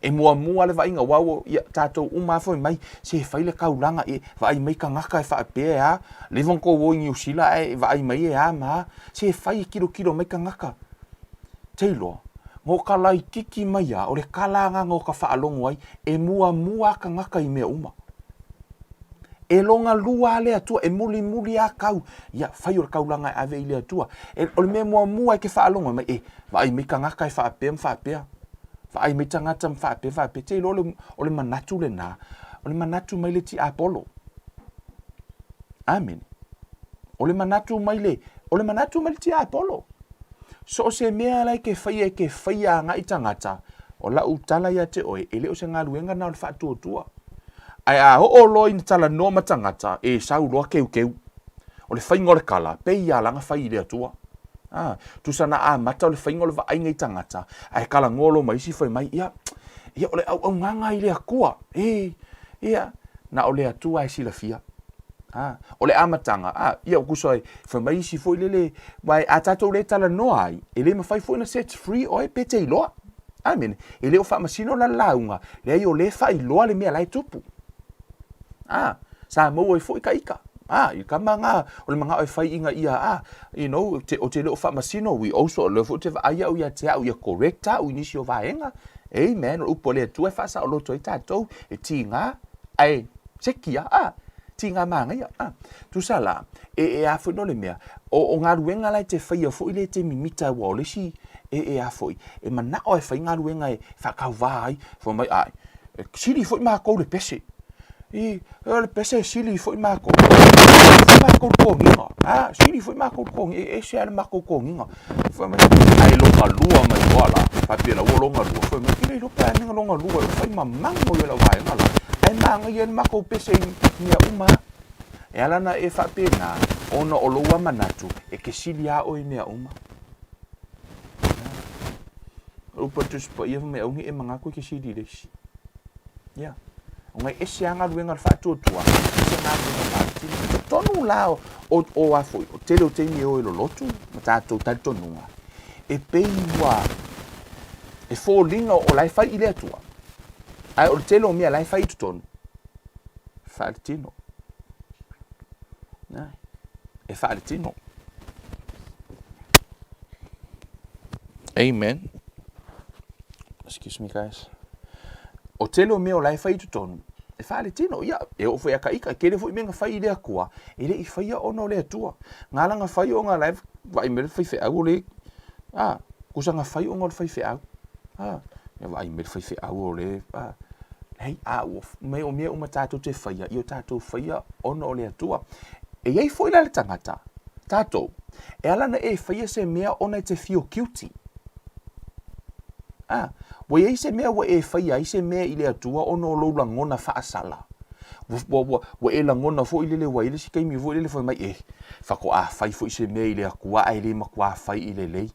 E muamua le vaaiga, aua ua, ia, tatou uma lava foi mai, se fai le taulaga, e vaai mai tagata e faapea e a, leva ona tou o i Niu Sila ae vaai mai e a ma a, se fai e tilotilo mai tagata. Te iloa, no ka laititi mai a, o le kala aga no ka faalogo ai, e muamua a tagata i mea uma. E logalua a le Atua, e mulimuli a kau, ia, fai o le kaulaga e ave i le Atua. E, o le mea muamua e te faalogo ai mai, e, vaai mai tagata e faapea ma faapea. Vaai mai tagata ma faapea faapea, te iloa o le manatu lena, o le manatu mai le tiapolo. Amene. O le manatu mai le, o le manatu mai le tiapolo. So o se mea la e ke faia e ke faia agai tagata, o lau tala ia te oe, e le o se galuega na o le faatuatua. Ae a oo loa ina talanoa ma tagata, e sau loa keukeu. O le faiga o le kala, pei ia laga fai i le Atua. A, tusa na amata o le faiga o le vaaiga i tagata, ae talanoa loa ma isi fai mai, ia, ia o le auaunaga i le Atua, e, ia, na o le Atua e silafia. A, o le amataga, a, ia, tusa ai, fai mai isi foi lele, aua a tatou le talanoa ai, e le mafai foi ona set free oe pe te iloa. Amene. E le o faamasino la le lauga, leai o lea e faailoa le mea la e tupu. A, sa maua ai foi ka ika. A, i kama nga, o le manao e fai ina ia, a, you know, te, o te le o faamasino, we also, o lea foi ou te vaai au ia te au, ia correct au i nisi o vaega. Amen. O le upu a le Atua e faasaoloto ai tatou, e tiga, ae seki a, a, tiga manaia. A, tusa la, e, e a foi no le mea, o, o galuega la e te faia foi le te mimita aua o le isi, e, e a foi, e manao e fai galuega e faatauvā ai, fai mai, ai, E sili foi makou le pese. I, o le pese e sili foi makou. Sili foi makou le togiga. A, sili foi makou le togiga. E ese lava le makou togiga. Fai mai, ae lona lua mai loa la. Faapea la ua lona lua. Fai mai, kile iloa pe a nega lona lua. E fai mamago ia lau vaega la. Ae manaia le makou pese i mea uma. E ala ona e faapena, ona o lou manatu, e ke sili lava oe i mea uma. Upu a le Tusi Paia fai mai, Aua ne i e manatu e te sili i le isi. Ia. Ona e ese lava galuega a le faatuatua, ese galuega faatino. I totonu la o, o, o a foi, o tele o taimi e o e lolotu ma tatou talitonuga, e pei ua, e foliga o la e fai i le Atua, ae o le tele o mea la e fai i totonu, faaletino. E faaletino. Amen. Excuse me guys. O tele o mea o la e fai i totonu, e faaletino. Ia, e oo foi a ka ika, e tele foi mea na fai i le Atua, e le i faia ona o le Atua. Nga la na fai ona la e vaai mai le faifeau o le, a, kusa na fai ona o le faifeau. A, e vaai mai le faifeau o le, a, leai, a ua, me o mea uma tatou te faia, ia o tatou faia ona o le Atua. E i ai foi la le tagata, tatou, e ala ona e faia se mea ona e te feel guilty. A, ua i ai se mea ua e faia ai se mea i le Atua ona o lou lagona faasala. Ua, ua, ua, ua e lagona foi lele ua i ai le isi taimi foi lele fai mai, eh, faatoa fai foi se mea i le Atua ae le matua fai i lelei.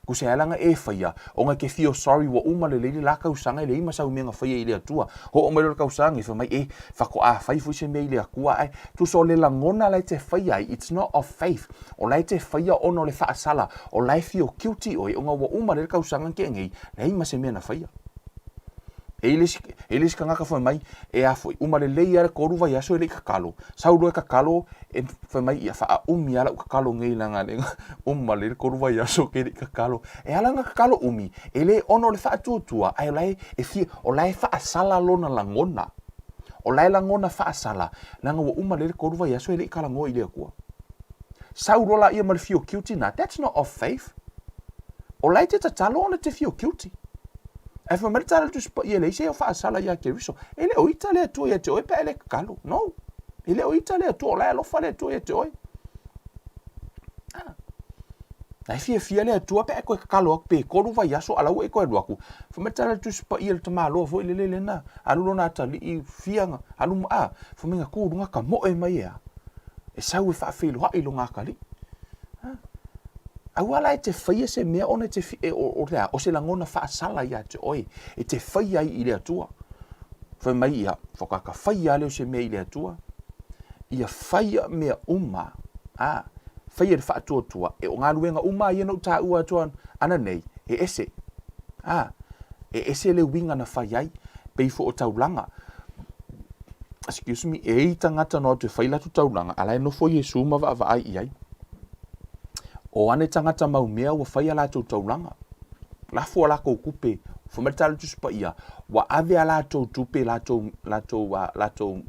Kusa e ala ona e faia, ona e te feel sorry ua uma lelei le la tausaga e leai ma sau mea na faia i le Atua. Oo mai loa le tausaga e fai mai, eh, faatoa fai foi se mea i le Atua ae tusa o le lagona la e te faia ai, it's not of faith. O la e te faia ona o le faasala, o la e feel guilty oe ona ua uma lelei le tausaga na tea nei, leai ma se mea na faia. E i le isi, e i le isi tagata fai mai, e a foi, uma lelei lava le tolu vaiaso e le i tatalo, sau loa e tatalo, e fai mai, ia faaumi lava lau tatalo nei leaga le uma lelei le tolu vaiaso ke le i tatalo. E ala ona tatalo umi, e le ona o le faatuatua, ae o la e, e fia, o la e faasala lona lagona. O la e lagona faasala, leaga ua uma lelei le tolu vaiaso e le i talanoa i le Atua. Sau loa laia ma le feel guilty na, that's not of faith. O la e te tatalo ona te feel guilty. Ae fai mai le tala a le Tusi Paia, e leai se faasala ia Keriso. E le o ita le Atua ia te oe pe a e le tatalo. No. E le o ita le Atua, o la e alofa le Atua ia te oe. Ah. La e fiafia le Atua pe a e toe tatalo atu pe tolu vaiaso a la ua e toe alu atu. Fai mai le tala a le Tusi Paia le tamaloa foi lele lena, alu lona atalii fia, alu, ah, fai mai na tu i luga tamoe mai e a. E sau e faafeiloai i lona atalii. Aua la e te faia se mea ona e te fi, e, o, o, le a, o se lagona faasala ia te oe, e te faia ai i le Atua. Fai mai ia, whakaka fai a lea o se mea i le Atua, ia faia mea uma, a, faia le faatuatua, e o galuega uma ia na ou taua atu ana nei, e ese. A, e ese le uiga na fai ai, pei foi o taulaga. Excuse me, e i tagata no atu e fai latou taulaga, a la e nofo Iesu ma vaavaai i ai. O ane tagata mau mea ua fai a latou taulaga. Lafo a latou tupe, fai mai le tala Tusi Paia, ua ave a latou tupe latou, latou, a, latou,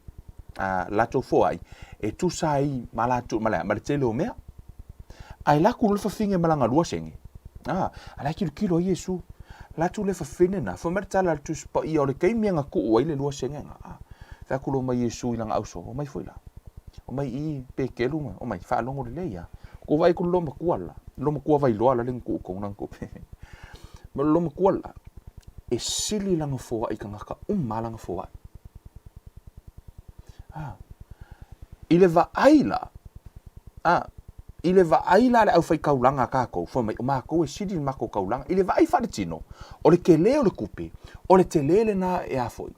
a, latou foai, e tusa ai ma latou, ma le, ma le tele o mea. Ae laku loa le fafine ma lana 2 sene. A, a la e tilotilo ai Iesu. Latu le fafine na, fai mai le tala a le Tusi Paia, o le taimi e na tuu ai le 2 sene na, a, fai atu loa mai Iesu i lana auso, Omai foi la, omai i Petelu ma, omai, faalogo lelei a. Kou vaai ku le loomatua la, loomatua Vailoa la le na tuu i totonu lana tupe. Ma le loomatua la, e sili lana foai i tagata uma lana foai. A, i le vaai la, a, i le vaai la a le aufaitaulaga a tatou, fai mai, o matou e sili le matou taulaga. I le vaai faaletino, o le tele o le tupe, o le tele lena e a foi,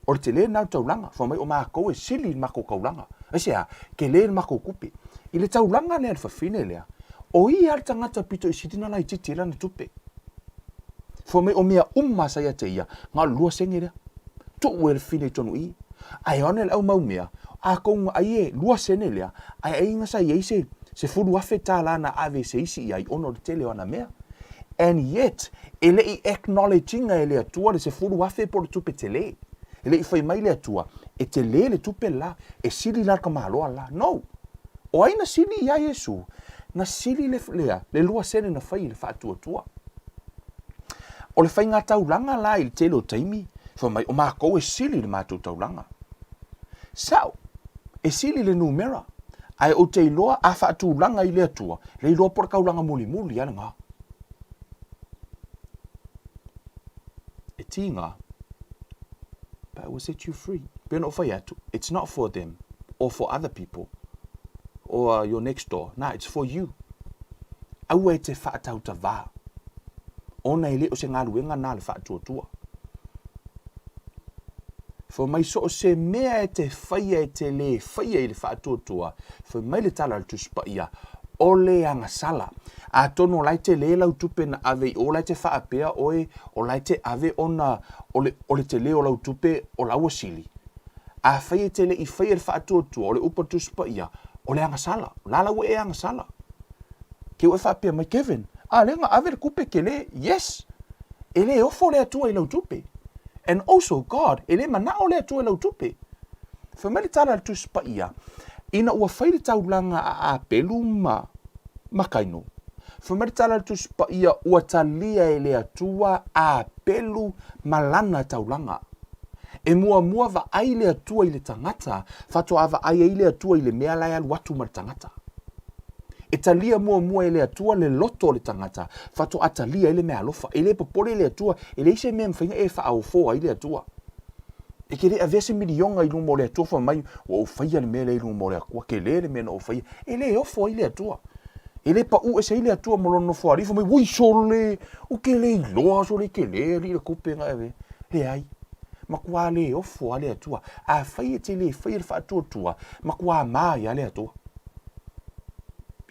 o le tele lena o le taulaga. Fai mai, o matou e sili le matou taulaga. Aisea? Tele le matou tupe. I le taulaga lea a le fafine lea, o ia lava le tagata pito i sili ona laitiiti ai lana tupe. Fai mai, o mea uma sa ia te ia, na o le 2 sene lea. Tuu e le fafine i totonu i i. Ae ona le au mau mea, atonu ai e 2 sene lea, ae aiga sa i ai se $10,000 na ave e se isi i ai ona o le tele o ana mea. And yet, e le i acknowledge ina e le Atua le 10,000 po o le tupe tele. E le i fai mai le Atua, e tele le tupe la, e sili la le tamaloa la. No! O ai na sili iā Iesu? Na sili le, lea, le 2 sene na fai i le faatuatua. O le faiga taulaga la i le tele o taimi, fai mai, o makou e sili i le matou taulaga. Sao, e sili le numera, ae ou te iloa a faatulaga i le Atua, le iloa po o le taulaga mulimuli lava lena. E tiga, but it will set you free. Pei ona ou fai atu, it's not for them or for other people or your next door. Na, it's for you. Aua e te faatautavā, ona e le o se galuega na le faatuatua. Fai mai so o se mea e te faia e te lē faia i le faatuatua, fai mai le tala a le Tusi Paia, o le agasala. Atonu o la e telē lau tupe na ave i o, la e te faapea oe o la e te ave ona o le, o le telē o lau tupe o la ua sili. Afai e te le i faia le faatuatua, o le upu a le Tusi Paia, o le agasala. O la la ua e agasala. Ke ua e faapea mai, Kevin, a lea na ave le tupe telē. Yes! E le ofo le Atua i lau tupe. And also God, e le manao le Atua i lau tupe. Fai mai le tala a le Tusi Paia, ina ua fai le taulaga a Apelu ma, ma Kaino. Fai mai le tala a le Tusi Paia, ua talia e le Atua a Apelu ma lana taulaga. E muamua vaai le Atua i le tagata, faatoa vaai ai le Atua i le mea la e alu atu ma le tagata. E talia muamua e le Atua le loto o le tagata, faatoa talia ai le meaalofa. E le popole le Atua, e leai se mea e mafai ona e faaofo ai le Atua. E te le avea se miliona i luma o le Atua fai mai, ua ou faia le mea lea i luma o le Atua, tele le mea na ou faia. E le ofo ai le Atua. E le pau ese ai le Atua ma lona nofoalii fai mai, ui sole, ou te le iloa sole tele alii le tupe na e avea. Leai. Matua le ofo lava le Atua. Afai e te le faia le faatuatua, matua mā ai lava le Atua.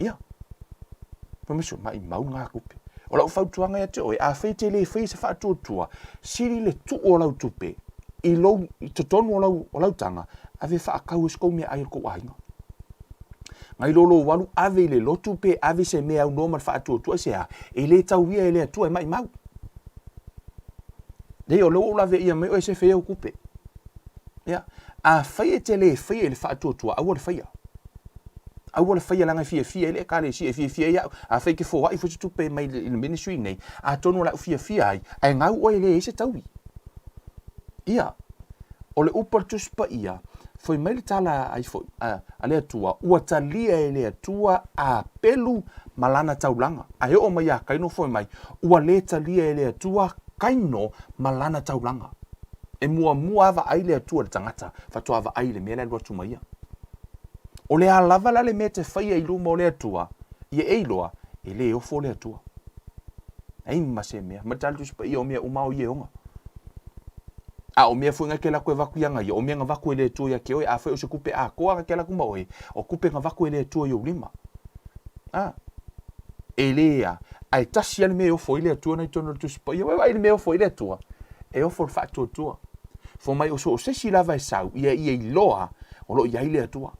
Ia. Fai mai, sole, maimau lena tupe. O lau fautuaga ia te oe, afai e te le faia se faatuatua, sili le tuu o lau tupe i lou, i totonu o lau, o lau taga, ave faatau ai se tou meaai a le tou aiga. Nai lo lou alu ave i le lotu pe ave se mea aunoa ma le faatuatua, aisea? E le tau ia e le Atua e maimau. Leai, o lea ua ou laveia mai oe e sefe ai au tupe. Ia, afai e te le faia i le faatuatua, aua le faia. Aua le faia leaga e fiafia ai le Ekalesia, e fiafia ai au. Afai e te foai foi se tupe mai i le ministry nei, atonu o le a ou fiafia ai, ae gau oe e leai se taui. Ia, o le upu a le Tusi Paia, Fai mai le tala ai foi a le Atua, ua talia e le Atua a Apelu ma lana taulaga. Ae oo mai ia Kaino fai mai, ua le talia e le Atua Kaino ma lana taulaga. E muamua a vaai le Atua i le tagata, faatoa vaai i le mea la e alu atu ma ia. O le a lava la le mea e te faia i luma o le Atua, ia e iloa, e le ofo le Atua. Ai ma se mea, ma le tala Tusi Paia o mea uma o ia e oga. A o mea foi na ke lakou e vaku ia ia, o mea na vaku e le Atua ia te oe, afai o se kupe atoa na ke laku ma oe, o kupe na vaku e le Atua i ou lima. A, e le a, ae tasi a le mea e ofo ai le Atua na i totonu o le Tusi Paia. Ua vaai i le mea e ofo ai le Atua? E ofo i le faatuatua. Fai mai o so o se isi lava e sau, ia ia iloa o lo o i ai le Atua.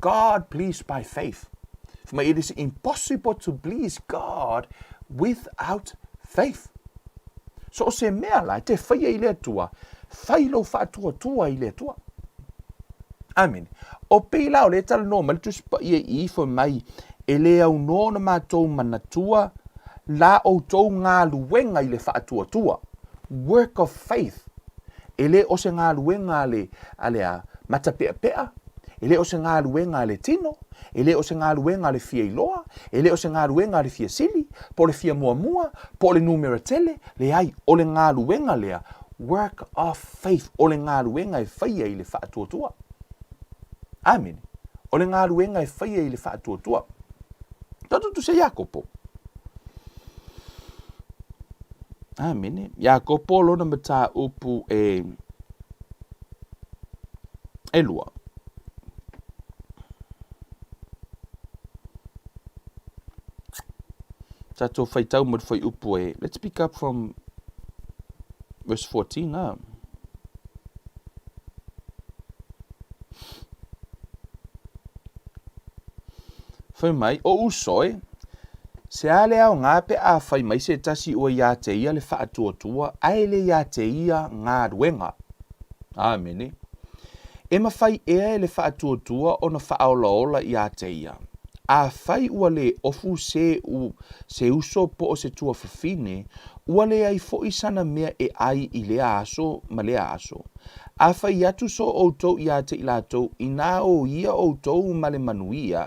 God please by faith. Fai mai it is impossible to please God without faith. So o se mea la e te faia i le Atua, fai lou faatuatua i le Atua. Amene. O pei la o lea e talanoa mai le Tusi Paia i i, fai mai, e le aunoa ona matou manatua la outou galuega i le faatuatua, work of faith. E le o se galuega a le, a le a, matapeapea, e le o se galuega a le tino, e le o se galuega a le fia iloa, e le o se galuega a le fia sili, po o le fia muamua, po o le numera tele, leai, o le galuega lea, work of faith, o le galuega e faia i le faatuatua. Amene. O le galuega e faia i le faatuatua. Tatou tusia Iakopo. Amene. Iakopo lona mataupu e e lua. Tatou faitau mo le fuaiupu e. Let's pick up from verse 14. Ah. Fai mai, o uso e, se a le aoga pe a fai mai se tasi ua iā te ia le faatuatua ae le iā te ia galuega. Amene. E mafai ea e le faatuatua ona faaolaola iā te ia? Afai ua le ofu se u, se uso po o se tuafafine, ua leai foi sana mea e ai i lea aso ma lea aso. Afai atu so outou iā te i latou, inā o ia outou ma le manuia,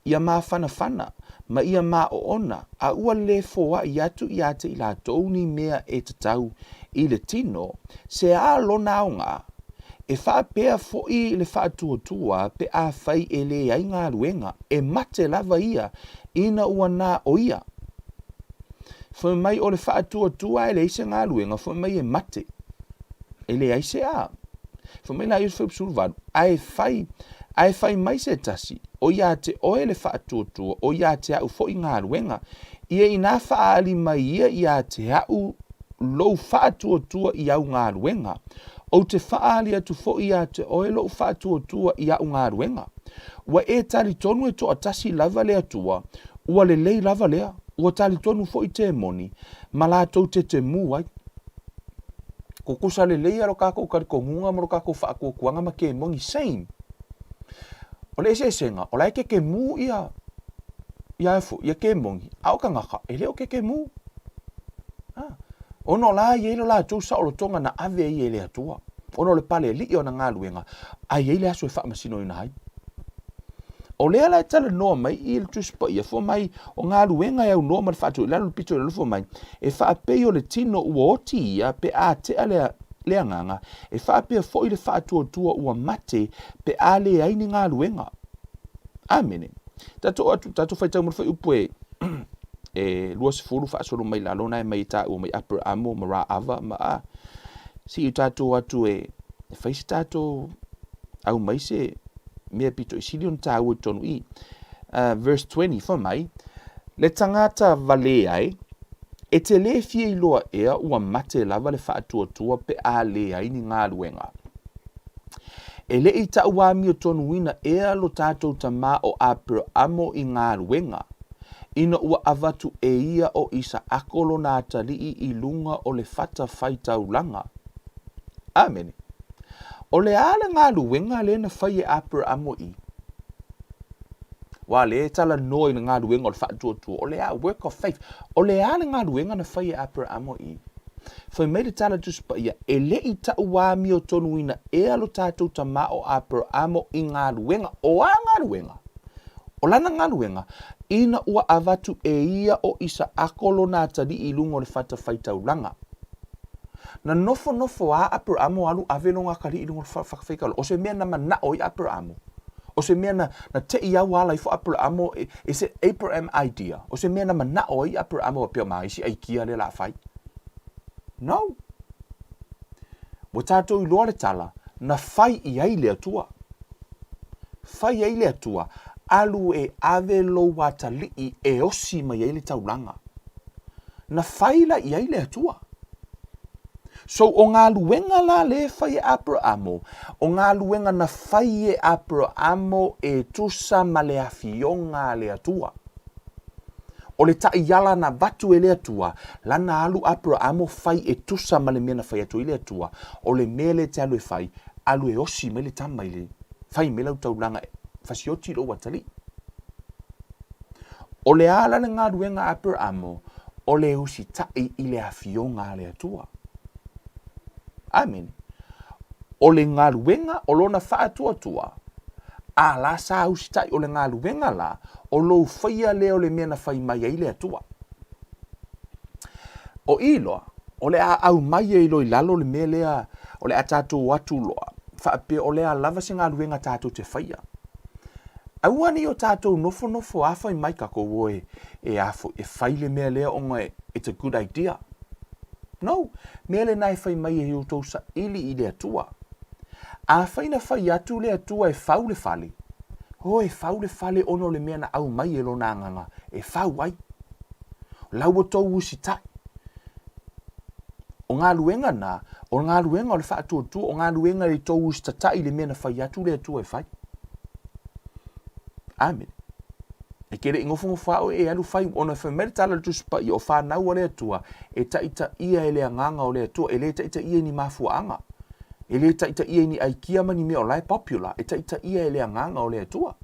ia mafanafana, ma ia maoona, a ua le foai atu iā te i latou ni mea e tatau i le tino, se a lona aoga? E faapea foi le faatuatua pe afai e leai galuega, e mate lava ia ina ua na o ia. Fai mai o le faatuatua e leai se galuega, fai mai e mate. E leai se a. Fai mai la ia o le 18, ae fai, ae fai mai se tasi, o iā te oe le faatuatua, o iā te a'u foi galuega. Ia inā faaali mai ia iā te a'u lou faatuatua i au galuega, ou te faaali atu foi iā te oe lo'u faatuatua i a'u galuega. Ua e talitonu e toatasi lava le Atua, ua lelei lava lea, ua talitonu foi temoni, ma latou tetemu ai. Kukusa lelei a lo kakou talitonuga ma lo kakou faatuatuaga ma kemoni, same. O le eseesega, o la e kekemu ia, ia e ia kemoni, a o tagata, e le o kekemu. Ah, ona o la e i ai lo latou saolotoga na ave ai e le Atua, ona o le pale alii o ana galuega, a i ai le aso e faamasinoina ai. O lea la e talanoa mai i le Tusi Paia, fua mai o galuega e aunoa ma le faatu i lalo le pito i lalo fua mai, e faapei o le tino ua oti ia pe a tea le, le agaga, e faapea foi le faatuatua ua mate pe a leai ni galuega. Amene. Tatou atu, tatou faitau mo le fuaiupu e e 20 faasolo mai lalo na e mai e taua mai Aperamo ma Raava ma a. Se i tatou atu e fai se tatou au mai se mea pito i sili ona taua i totonu i. Verse 20, fai mai, Le tagata valea e, e te lē fia iloa ea ua mate lava le faatuatua pe a leai ni galuega. E le i taʻuamiotonuina ea lo tatou tamā o Aperamo i galuega, ina ua avatu e ia o Isaako lona atalii i luga o le fata faitaulaga? Amene. O le a le galuega lea na fai e Aperamo i? Ua lea e talanoa i le galuega o le faatuatua, o le a, work of faith. O le a le galuega na fai e Aperamo i? Fai mai le tala Tusi Paia, e le i taʻuamiotonuina ea lo tatou tamā o Aperamo i galuega. O a galuega? O lana galuega, ina ua avatu e ia o Isaako lona atalii i luga o le fata faitaulaga. Na nofonofo a Aperamo alu ave lona atalii i luga o le fata faitaulaga. O se mea na manao ai Aperamo. O se mea na, na te i au ala ifo Aperamo, it's an Abraham idea. O se mea na manao ai Aperamo faapea ma isi aikia lea la fai. No. Ua tatou iloa le tala, na fai i ai le Atua. Fai ai le Atua, alu e ave lou atalii e osi mai ai le taulaga. Na fai la i ai le Atua. So o galuega la lea e fai e Aperamo, o galuega na fai e Aperamo e tusa ma le afioga a le Atua. O le taiala na avatu e le Atua, lana alu Aperamo fai e tusa ma le mea na fai atu ai le Atua. O le mea lea e te alu e fai, alu e osi mai le tama i le fai mai lau taulaga e fasioti lou atalii. O le a la le galuega a Aperamo? O le usitaʻi i le afioga a le Atua. Amene. O le galuega o lona faatuatua, a la sa usitaʻi, o le galuega la, o lou faia lea o le mea na fai mai ai le Atua. O i loa, o le a aumai ai loa i lalo le mea lea, o le a tatou o atu loa, faapea o le a lava se galuega tatou te faia. Aua ne i o tatou nofonofo a fai mai takou o e, e a foi, e fai le mea lea ona it's a good idea. No, mea lena e fai mai e outou saili i le Atua. Afai na fai atu le Atua e fau le fale, o e fau le fale ona o le mea na aumai e lona agaga e fau ai. O la ua tou usitai. O galuega na, o galuega o le faatuatua, o galuega e tou usitatai i le mea na fai atu le Atua e fai. Amene. E te le i nofonofo lava oe e alu fai, ona fai mai le tala a le Tusi Paia, o fanau a le Atua, e taitaia e le Agaga o le Atua, e le taitaia i ni mafuaaga, e le taitaia i ni aikia ma ni mea o la e popular, e taitaia e le Agaga o le Atua.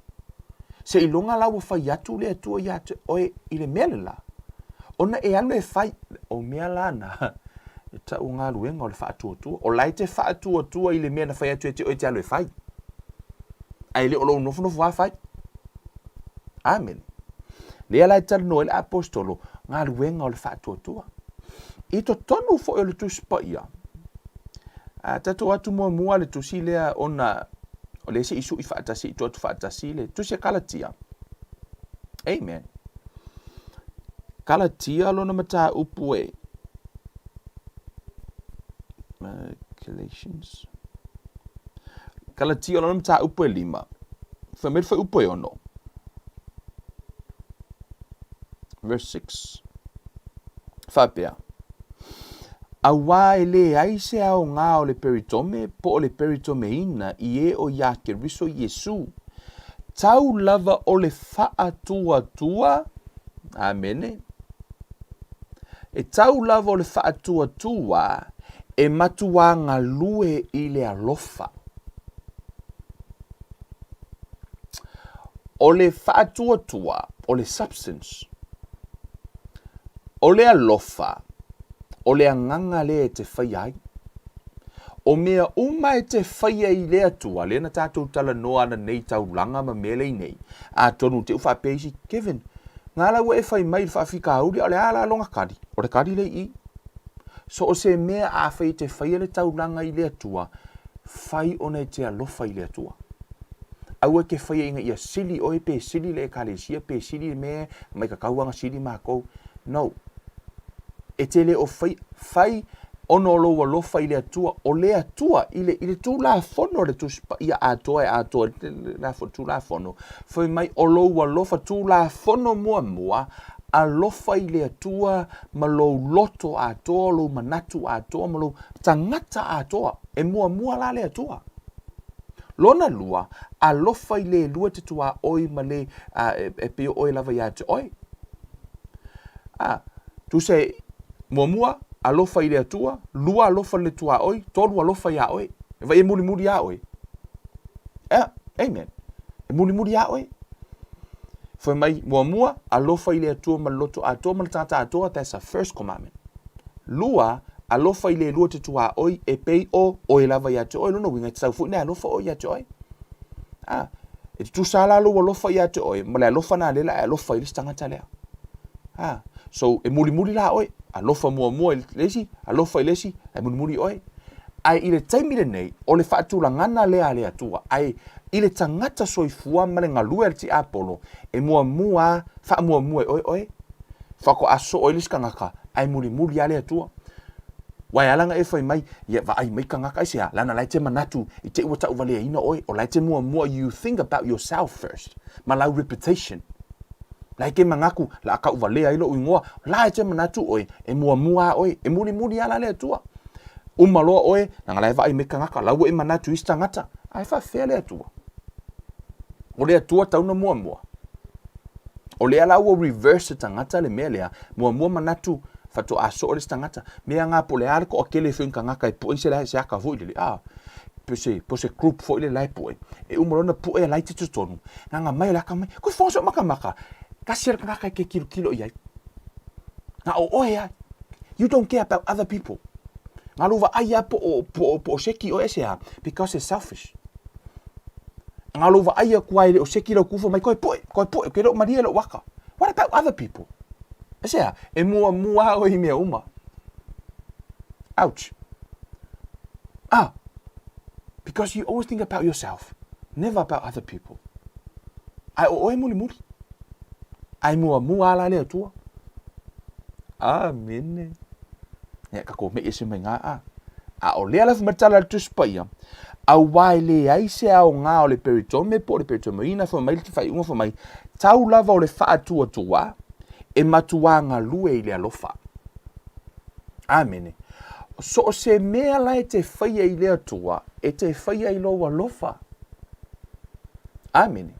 Seiloga la ua fai atu le Atua ia te oe i le mea le la, ona e alu e fai, o mea la na, e tau o galuega o le faatuatua. O la e te faatuatua i le mea na fai atu e te oe e te alu e fai. Ae le o lou nofonofo lava fai. Amene. Lea la e talanoa ai le aposetolo, galuega o le faatuatua. I totonu foi o le Tusi Paia, a tatou atu muamua le tusi lea ona o lea se i sui faatasi, i tuu atu faatasi le tusi a Kalatia. Amen. Kalatia lona mataupu e Galatians. Kalatia lona mataupu e lima. Fai mai le fuaiupu e ono. Verse 6. Faapea, Auā e leai se aogā o le peritome po o le peritomeina i e o iā Keriso Iesū, tau lava o le faatuatua, amene, e tau lava o le faatuatua e matuā galue i le alofa. O le faatuatua, o le substance, o le alofa, o le agaga lea e te faia ai. O mea uma e te faia i le Atua, lea na tatou talanoa ana nei taulaga ma mea lei nei, atonu te u faapea isi, Kevin, ngā la ua e fai mai i le faafitauli, a o le a la lona kali? O le kali lea i i. So o se mea afai e te faia le taulaga i le Atua, fai ona e te alofa i le Atua. Aua e te faia ina ia sili oe pe sili le Ekalesia pe sili le mea mai ka tauaga sili makou. No. E te le o fai, fai ona o lou alofa i le Atua, o le Atua i le, i le Tulafono a le Tusi Paia atoa e atoa i le Tulafono, fai mai o lou alofa, Tulafono muamua, alofa i le Atua ma lou loto atoa, lou manatu atoa ma lou tagata atoa. E muamua la le Atua. Lona lua, alofa i le lua te tuaoi ma le e pei o oe lava ia te oe. A, tusa e, muamua, alofa i le Atua, lua alofa i le tuaoi, tolu alofa iā oe. E vai e mulimuli iā oe. Yeah, amen. E mulimuli iā oe. Fai mai, muamua, alofa i le Atua ma le loto atoa ma le tagata atoa, that's the first commandment. Lua, alofa i le lua te tuaoi e pei o oe lava ia te oe. Lona uiga, e tatau foi ona e alofa oe ia te oe. A, e tutusa la lou alofa ia te oe, ma le alofa na lea la e alofa i le isi tagata lea. A, so e mulimuli la oe, alofa muamua i le isi, alofa i le isi, ae mulimuli oe. Ae i le taimi lenei, o le faatulagana lea a le Atua, ae i le tagata soifua ma le galue a le tiapolo, e muamua, faamuamua e oe oe, faatoa soo ai le isi tagata, ae mulimuli lava le Atua. Ua e ala ona e fai mai, ia vaai mai tagata, aisea, leaga la e te manatu i te i ua tauvaleaina oe, o la e te muamua, you think about yourself first, ma lau reputation. La e te manatu, la a tauvalea ai lou igoa, la e te manatu oe, e muamua lava oe, e mulimuli lava la le Atua. Uma loa oe, leaga la e vaai mai tagata, la ua e manatu i isi tagata, ae faafefea le Atua? O le Atua tau na muamua. O lea la ua reverse tagata le mea lea, muamua manatu faatoa soo le isi tagata. Mea nga po o le a le toatele foi o ni tagata e pue se la se aka foi lele, ah, po se, po se group foi lele la e pue. E uma loa ona pue la e i totonu, nganga mai o le aka mai, koe fofoga soo makamaka, tasi lava le tagata e te tilotilo i ai. Na o oe a, you don't care about other people. Ngā lou vaai a po o, po o, po o seki o ese a, because it's selfish. Ngā lou vaai a kua ele o seki lau kufa mai koe poe, koe poe, ke leo maria leo waka. What about other people? Ese a, e mua mua o i mea uma. Ouch. Ah, because you always think about yourself, never about other people. Ai o oe muli muli. Ai mua mua ala le atua. Amene. Ia ka ko me ese mai ngā a. A o lea lafu matala le tusi paia. Auā e leai se aoga o le peritome po o le peritomeina fai mai le faaiuga fai mai, tau lava o le faatuatua e matuā galue i le alofa. Amene. So o se mea la e te faia i le Atua, e te faia i lou alofa. Amene.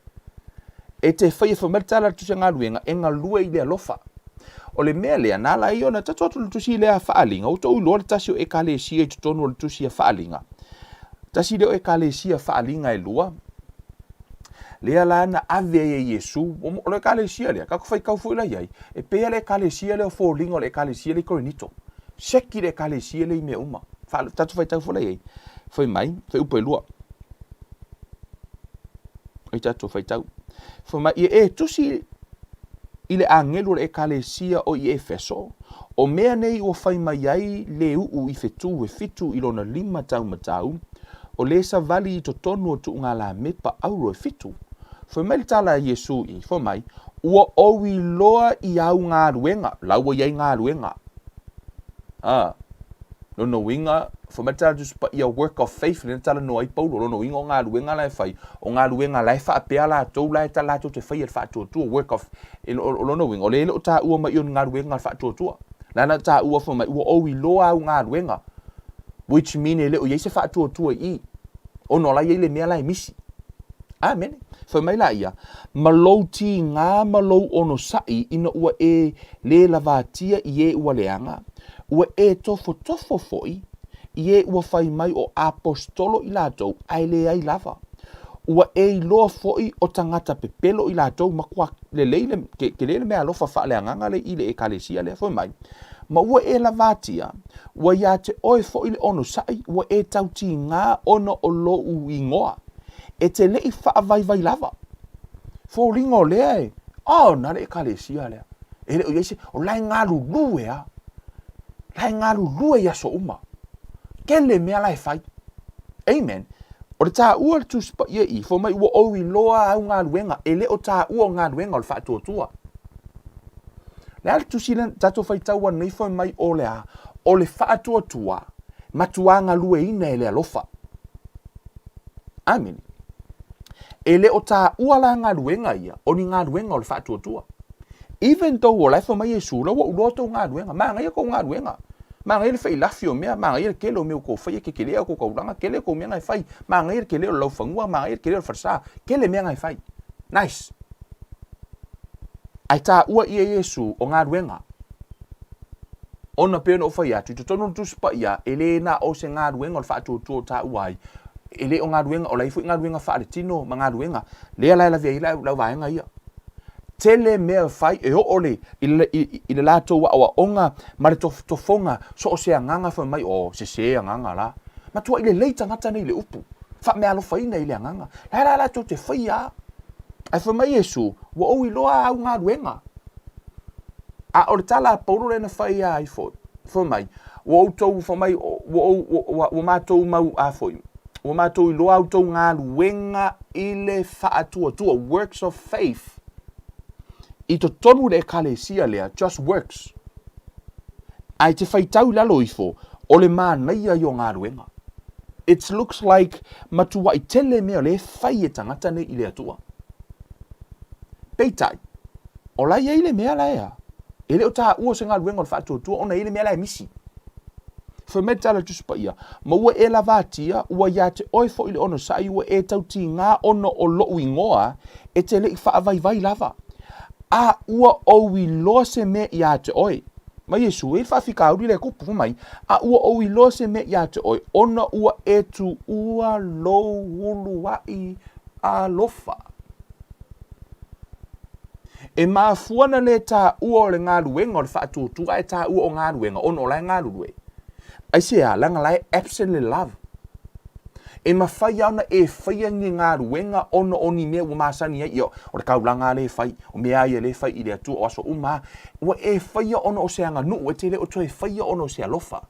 E te faia fai mai le tala a le tusi a galuega, e galue i le alofa. O le mea lea, na ala ai ona tatou atu le tusi lea a Faaaliga, ua tou iloa le tasi o Ekalesia i totonu o le tusi a Faaaliga. Tasi lea o Ekalesia Faaaliga e lua, lea la na ave ai e Iesu, o le Ekalesia lea, tatou faitau foi la i ai, e pei lava le Ekalesia lea o foliga o le Ekalesia lea i Korinito. Seki le Ekalesia lea i mea uma. Tatou faitau foi la i ai, fai mai, fuaiupu e lua. Ai tatou faitau. Fai mai, ia e tusi i le agelu o le ekalesia o i Efeso, o mea nei ua fai mai ai le uu i fetu e fitu i lona lima taumatau, o le savali i totonu o tuugalamepa auro e fitu. Fai mai le tala a Iesu i, fai mai, ua ou iloa i au galuega, la ua i ai galuega. A, lona uiga, fai mai le tala Tusi Paia, work of faith, lea na talanoa ai Paulo, lona uiga o galuega la e fai, o galuega la e faapea latou la e latou te faia le faatuatua, work of, o lona uiga, o lea e le o taua mai i o ni galuega a le faatuatua. La na taua fai mai, ua ou iloa au galuega, which mean e le o i ai se faatuatua i i, ona o la e i ai le mea la e misi. Amene. Fai mai la ia, ma lou tigā ma lou onosai ina ua e lē lavatia i e ua leaga, ua e tofotofo foi i e ua fai mai o aposetolo i latou ae leai lava. Ua e iloa foi o tagata pepelo i latou, matua lelei le, ke, kele le meaalofa faaleagaga le i le Ekalesia lea, fai mai, ma ua e lavatia, ua iā te oe foi le onosai, ua e tautigā ona o lou igoa, e te le i faavaivai lava. Foliga o lea e, oh, na le Ekalesia lea. E le o i ai se, o la e galulue a. La e galulue i aso uma. Kele mea la e fai. Amen. O le taua le Tusi Paia i, fai mai ua ou iloa au galuega, e le o taua o galuega o le faatuatua. Le a le tusi lea tatou faitau anei fai mai o le a, o le faatuatua, matuā galueina e le alofa. Amene. E le o taua la galuega ia, o ni galuega o le faatuatua. Even though o la e fai mai Iesu, la ua ou iloa tou galuega, manaia kou galuega. Manaia le failafi o mea, manaia le tele o mea ua tou faia, kekelea kou taulaga, tele kou mea na e fai, manaia le tele o le laufanua, manaia le tele o le falesa, tele mea na e fai. Nice. Ae taua ia Iesu o galuega. Ona pei ona ou fai atu, i totonu o le Tusi Paia, e le na o se galuega o le faatuatua o taua ai, e le o galuega, o la e i ai foi galuega faaletino ma galuega, lea la e lavea ai lau vaega ia. Tele mea e fai e oo le, i le, i le latou aoaoga ma le tofotofoga, so o se agaga fai mai, oh, sese agaga la. Matuai lelei tagata nei i le upu, faameaalofaina i le agaga. La la latou te faia a. Ae fai mai Iesu, ua ou iloa au galuega. A o le tala a Paulo lea na fai ai foi, fai mai, ua outou, fai mai, ua, ou, ua, ua matou mau, a foi, ua matou iloa a outou galuega i le faatuatua, works of faith, i totonu o le Ekalesia lea, just works. Ae te faitau i lalo ifo, o le manaia ia o galuega. It looks like matuai tele mea o lea e fai e tagata nei i le Atua. Peitai, o la e i ai le mea la e a, e le o taua o se galuega o le faatuatua ona e i ai le mea la e misi. Fai mai le tala a le Tusi Paia, Ma ua e lavatia, ua iā te oe foi le onosai, ua e tautigā ona o loʻu igoa, e te le i faavaivai lava. A ua ou iloa se mea iā te oe. Ma Iesu, e i ai le faafitauli lea e tupu, fai mai, A ua ou iloa se mea iā te oe, ona ua e tuua lou uluaʻi alofa. E mafua na le taua o le galuega o le faatuatua ae taua o galuega ona o la e galulue. Aisea? Leaga la e absent le love. E mafai lava ona e faia ni galuega ona o ni mea ua masani ai, ia, o le taulaga lava lea e fai, o mea lava ia lea e fai i le Atua o aso uma lava. Ua e faia ona o se aganuu, e te le o toe faia ona o se alofa.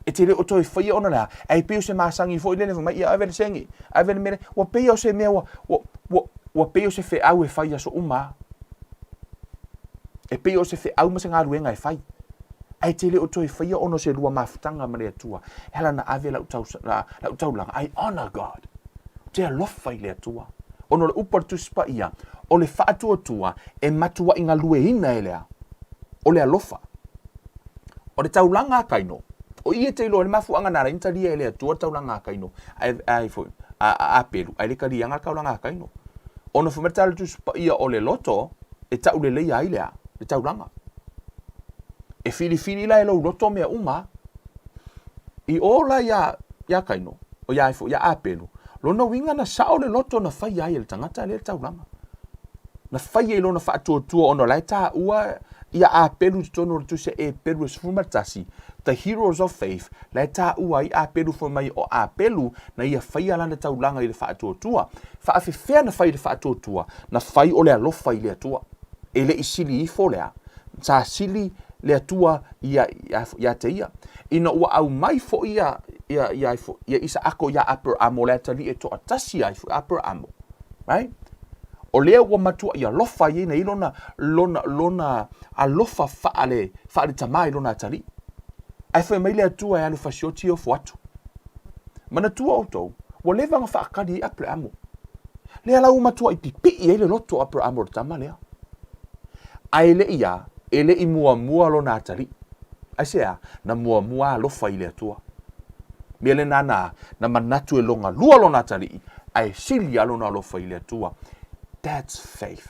E te le o toe faia ona o le a? Ae pei o se masani foi lele fai mai, ia ave le segi, ave le mea lea. Ua pei o se mea ua, ua, ua, ua pei o se feau e fai i aso uma lava. E pei o se feau ma se galuega e fai. Ae te le o toe faia ona o se lua mafutaga ma le Atua. E ala ona ave lau, tau, la, lau taulaga. I honor God. Ou te alofa i le Atua. Ona o le upu a le Tusi Paia, o le faatuatua e matuai galueina e le a? O le alofa. O le taulaga a Kaino, o i e te iloa ai le mafuaaga na ala ai ona talia e le Atua le taulaga a Kaino, ae, ae foi, a, a Apelu, ae le taliaga le taulaga a Kaino. Ona fai mai le tala a le Tusi Paia o le loto e tauleleia ai le a? Le taulaga. E filifili la e lou loto mea uma. I o la iā, iā Kaino, o iā foi, iā Apelu, lona uiga na sao le loto na faia ai e le tagata lea le taulaga. Na faia i lona faatuatua ona o la e taua ia Apelu i totonu o le tusi a Eperu e 11, The Heroes of Faith, la e taua ai Apelu fai mai o Apelu na ia faia lana taulaga i le faatuatua. Faafefea na fai i le faatuatua? Na fai o le alofa i le Atua. E le i sili ifo le a? Sa sili le Atua ia, ia, ia te ia. Ina ua aumai foi ia, ia, ia, ia Isaako iā Aperaamo le atalii e toatasi ai foi Aperaamo. Right? O lea ua matuai alofa ai nei lona, lona, lona alofa faale, faale tamā i lona atalii. Ae fai mai le Atua e alu fasioti e ofo atu. Manatua outou, ua leva ona faakali ai Aperaamo. Lea la ua matuai pipii ai le loto o Aperaamo i le tama lea. Ae e le i a, e le i muamua lona atalii. Aisea? Na muamua alofa i le Atua. Mea lena na, na manatu e logalua lona atalii, ae sili lava lona alofa i le Atua. That's faith.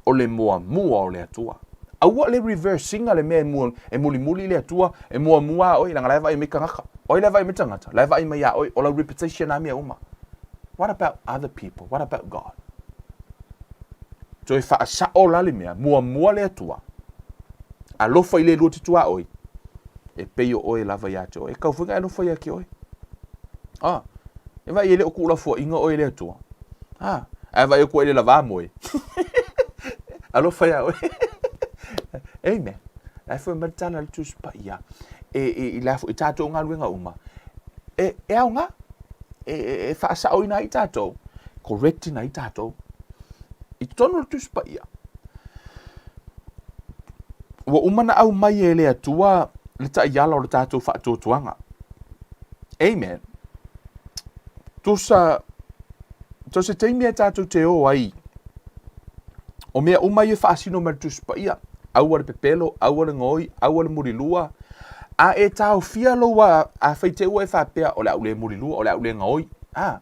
O le muamua o le Atua. Aua le reverse ina le mea e, mua, e mulimuli le Atua, e muamua a oe, leaga la e vaai mai tagata. O ai la e vaai mai tagata? La e vaai mai ia oe, o lau reputation a mea uma. What about other people? What about God? Toe faasao la le mea, muamua le Atua. Alofa i le lua te tuaoi, e pei o oe lava ia te oe. E kau foi na e alofa ia ki oe. Ah, e vai e le o kuulafuaiga oe e le Atua. Ah, ae vaai atu ai le lavā moe. Alofa ia oe. Amen. Ae foi mai le tala le Tusi Paia. E, e, i la foi tātou galuega uma. E, e aoga. E, e, e faasaoina ai tātou. Correctina ai tātou. I totonu o le Tusi Paia. Ua uma na aumai e le Atua le taiala o le tātou faatuatuaga. Amen. Tusa, so se taimi e tātou te o ai, o mea uma ia e faasino mai le Tusi Paia, aua le pepelo, aua le gaoi, aua le mulilua, a e taofia lou a, afai te ua e faapea, o le a ou le mulilua, o le a ou le gaoi, a,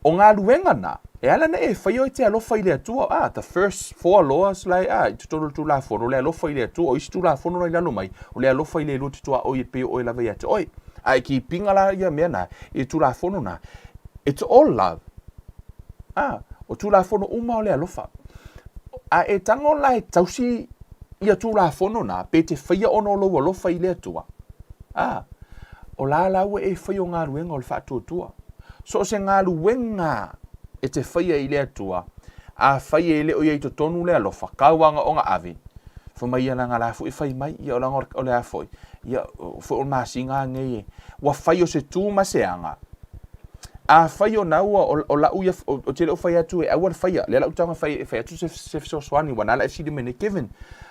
O galuega na, e ala ona e faia oe te alofa i le Atua, a, the first four laws la e, a, i totonu o le Tulafono, o le alofa i le Atua, o isi Tulafono la i lalo mai, o le alofa i le lua te tuaoi e pei o oe lava ia te oe. A e kīpinga la ia mea na, i le Tulafono na, it's all love. A, o Tulafono uma o le alofa. A e tago la e tausi ia Tulafono na, pe te faia ona o lou alofa i le Atua, a, o la la ua e faia o galuega o le faatuatua. So o se galuega e te faia i le Atua, afai e le o i ai i totonu le alofa, kau aga o ga ave, fai mai ia leaga la foi e fai mai, ia o leaga o le a foi, ia foi o le masina nei e, ua fai o se tu ma se aga. Afai o na ua o lau ia, o te le o fai atu e aua le faia, lea lau taga fai e fai atu se se fesoasoani, ua na la e fesili mai nei, Kevin,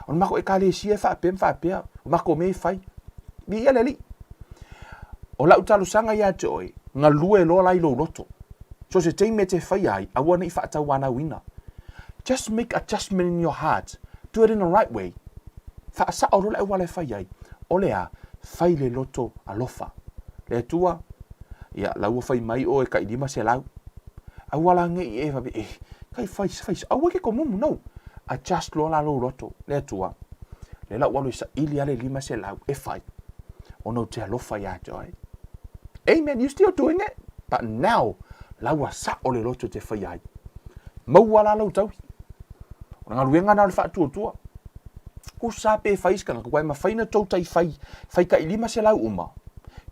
o le makou ekalesia e faapea ma faapea, o makou mea e fai, Viia le Alii. O lau talosaga ia te oe, galue loa la i lou loto. So se taimi e te faia ai, aua ne i faatauanauina. Just make adjustment in your heart. Do it in the right way. Faasao loa le auala e fai ai. O le a? Fai le loto alofa. Le Atua, ia, la ua fai mai oe kai 500. Aua la ne i e faapea, eh, kai fai, fai, aua ke komumu, no. Adjust loa la lou loto. Le Atua, lea la ua alu e saili lava le 500 e fai, ona ou te alofa ia te oe. Amen, you still doing it, but now, la ua sao le loto e te faia ai. Maua la lau taui. O le galuega lena o le faatuatua. Tusa pe fai isi tagata, aua e mafai ona tou tai fai, fai tai 500 uma,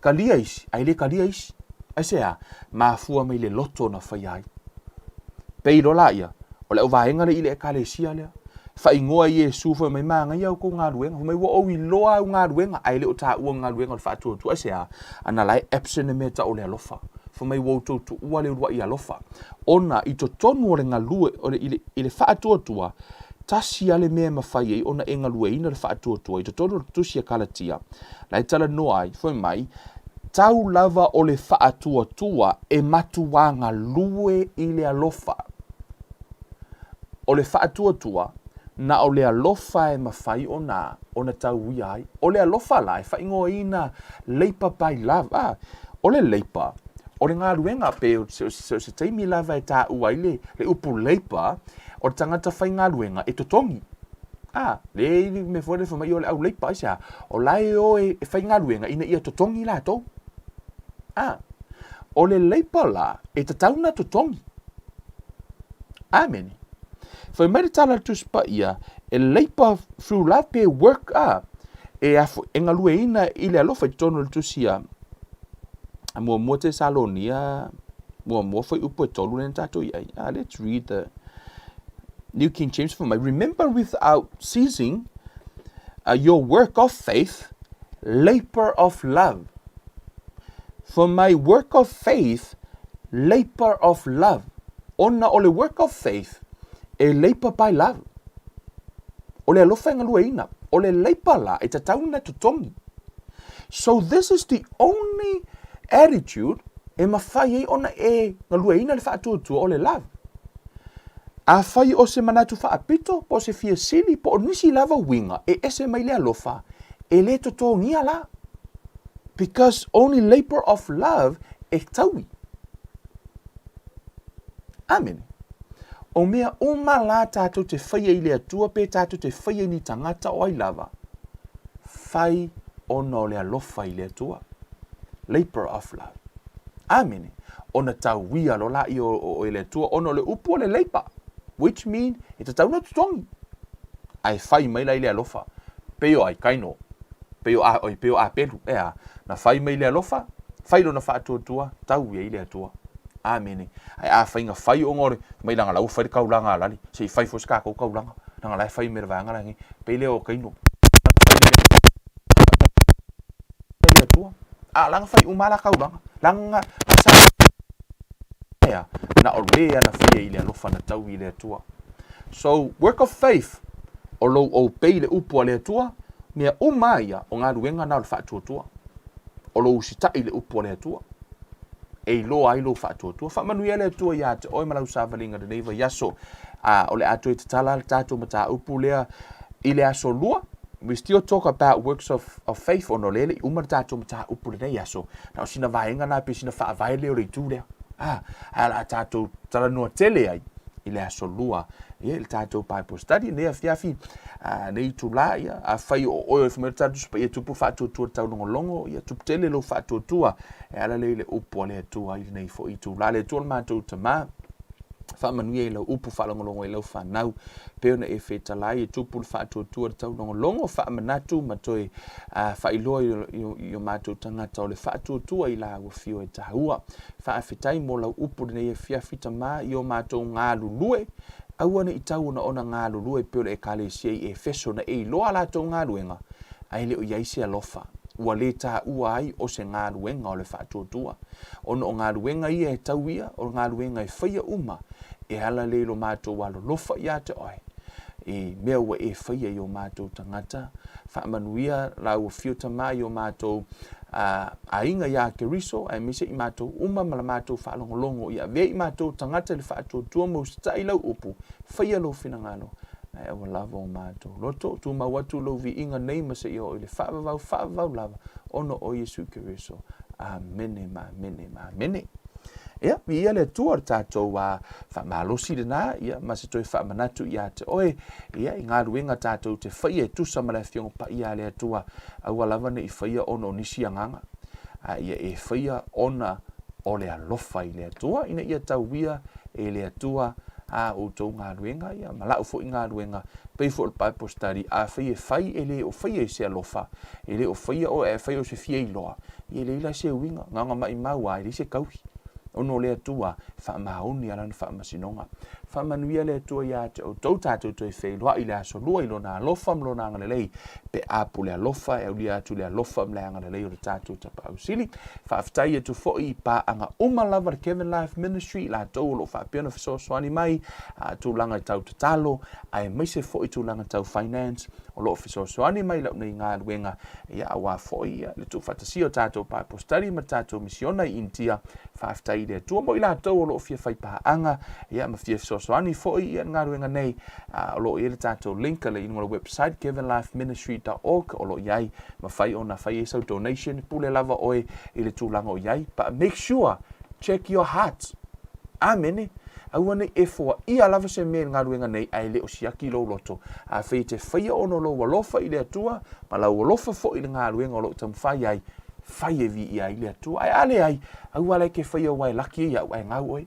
talia isi, ae le talia isi. Aisea? Mafua mai le loto na faia ai. Pei loa laia, o le auvaega lea i le Ekalesia lea. Faaigoa e Iesu fai mai, Manaia outou galuega. Fai mai, ua ou iloa au galuega, ae le o taua galuega o le faatuatua. Aisea? Ana la e absent le mea e tau o le alofa. Fai mai, ua outou tuua le uluai alofa. Ona i totonu o le galue, o le, i le, i le faatuatua, tasi lava le mea e mafai ai ona e galueina le faatuatua i totonu o le Tusi a Kalatia, la e talanoa ai, fai mai, tau lava o le faatuatua e matuā galue i le alofa. O le faatuatua, na o le alofa e mafai ona ona tauia ai. O le alofa la e faaigoaina labour by love. Ah, o le labour, o le galuega pe o se, se, se taimi lava e taua ai le, le upu labour, o le tagata faigaluega e totogi. A, le i le mea foi lea fai mai o le au leipa, aisea? O la e o e faigaluega ina ia totogi latou. A, o le leipa la, e tatau ona totogi. Amene. Fai mai le tala a le Tusi Paia, e leipa through love pe work, a, e, afo, e galueina i le alofa i totonu o le Tusi a, a muamua Tesalonia, muamua fuaiupu e tolu lea na tatou i ai. Ah, let's read the New King James for mai. Remember without ceasing your work of faith, labor of love. For my work of faith, labor of love. Ona o le work of faith, e labor by love. O le alofa e galueina. O le labor la, e tatau na totogi. So this is the only attitude e mafai ai ona e galueina le faatuatua o le love. Afai o se manatu faapito, po o se fia sili, po o nisi lava uiga e ese mai le alofa, e le totogia la. Because only labor of love e taui. Amene. O mea uma la tatou te faia i le Atua pe tatou te faia i ni tagata o ai lava, fai ona o le alofa i le Atua. Labor of love. Amene. Ona tauia loa laia o e le Atua ona o le upu o le labor, which mean e tatau ona totogi. Ae fai mai la i le alofa, pei o ai Kaino, pei o, oi, pei o Apelu, ea, na fai mai le alofa, fai lona faatuatua, tau ia i le Atua. Amene. Ae afai na fai ona o le, mai leaga la ua fai le kaulaga a lale, se i fai foi se tatou kaulaga, leaga la e fai me le vaega la nei, pei lea o Kaino. Fai le Atua. A la na fai uma la kaulaga. Leaga na sa ea, na o le ana faia i le alofa na tau i le Atua. So, work of faith, o lou obey le upu a le Atua, mea uma ia o galuega na o le faatuatua. O lou usitai i le upu a le Atua. E iloa ai lou faatuatua. Faamanuia le Atua ia te oe ma lau savaliga i lenei vaiaso. A, o le a toe tatala le tatou mataupu lea i le aso lua. We still talk about works of, of faith ona o lea e le i uma le tatou mataupu i lenei aso. Na o sina vaega na pe sina faavae lea o le itu lea. A, ae o le a tatou talanoa tele ai i le aso lua ia i le tatou Bible study nei afiafi a nei itula ia afai o oe o fai mai le tatou Tusi Paia tupu faatuatua le taulogologo ia tupu tele lou faatuatua e ala lea i le upu a le Atua i lenei foi itula. Le Atua le matou Tama, faamanuia i lau upu faalogologo i lau fanau pei ona e fetalai e tupu le faatuatua le taulogologo faamanatu ma toe faailoa i o matou tagata o le faatuatua i la ua fio e taua. Faafetai mo lau upu lenei afiafi Tama i o matou galulue aua ne i tau ona ona galulue pei o le Ekalesia i Efeso na e iloa a latou galuega ae le o i ai se alofa ua le taua ai o se galuega o le faatuatua. Ona o galuega ia e tau ia, o galuega e faia uma, e ala lea i lo matou alolofa ia te oe, i mea ua e faia i o matou tagata. Faamanuia lau afio Tama i o matou aiga ia Keriso, aemaise i matou uma ma la matou faalogologo, ia avea i matou tagata i le faatuatua ma usitai lau upu, faia lou finagalo, ae aua lava o matou loto. Tumau atu lou viiga nei ma seia oo i le faavavau, faavavau lava, ona o Iesu Keriso. Amene ma amene ma amene. Ia, viia le Atua o le tatou faamalosi lena, ia, ma se toe faamanatu ia te oe, ia, i galuega tatou te faia e tusa ma le Afioga Paia a le Atua, aua lava ne i faia ona o nisi agaga, a ia e faia ona o le alofa i le Atua, ina ia tauia e le Atua. a outou galuega ia ma la'u fo'i galuega, pei foi o le Bible study, afai e fai e lē o faia i se alofa, e lē o faia oe ae fai o se fia iloa, ia e leai la se uiga, na ona maʻimau a e leai se taui, ona o le Atua e faamaoni a lana faamasinoga. Faamanuia le Atua iā te outou, tatou toe feiloai i le aso lua i lona alofa ma lona agalelei, pe a pule alofa e aulia atu le alofa ma le agalelei o le tatou Tapaau Sili. Faafetai atu foi i paaga uma lava le Kevin Life Ministry, i latou o lo o faapea ona fesoasoani mai a tulaga tau tatalo, aemaise foi tulaga tau finance, o lo o fesoasoani mai i lau nei galuega, ia aua foi ia, le tuufaatasia o tatou Bible study ma tatou misiona i Initia. Faafetai i le Atua mo i latou o lo o fia fai paaga, ia ma fia fesoasoani foi i le galuega nei. O lo o i ai le tatou link le i luga o le website kevinlifeministry.org o lo o i ai, mafai ona fai ai sau donation, pule lava oe i le tulaga o i ai, but make sure check your heart. Amene. Aua ne i e foaia lava se mea i le galuega nei ae le o siaki lou loto. Afai e te faia ona o lou alofa i le Atua ma lau alofa foi i le galuega o lo o taumafai ai, fai e viia ai le Atua. Ae a leai, aua la e te faia aua e laki ai au ae gau oe.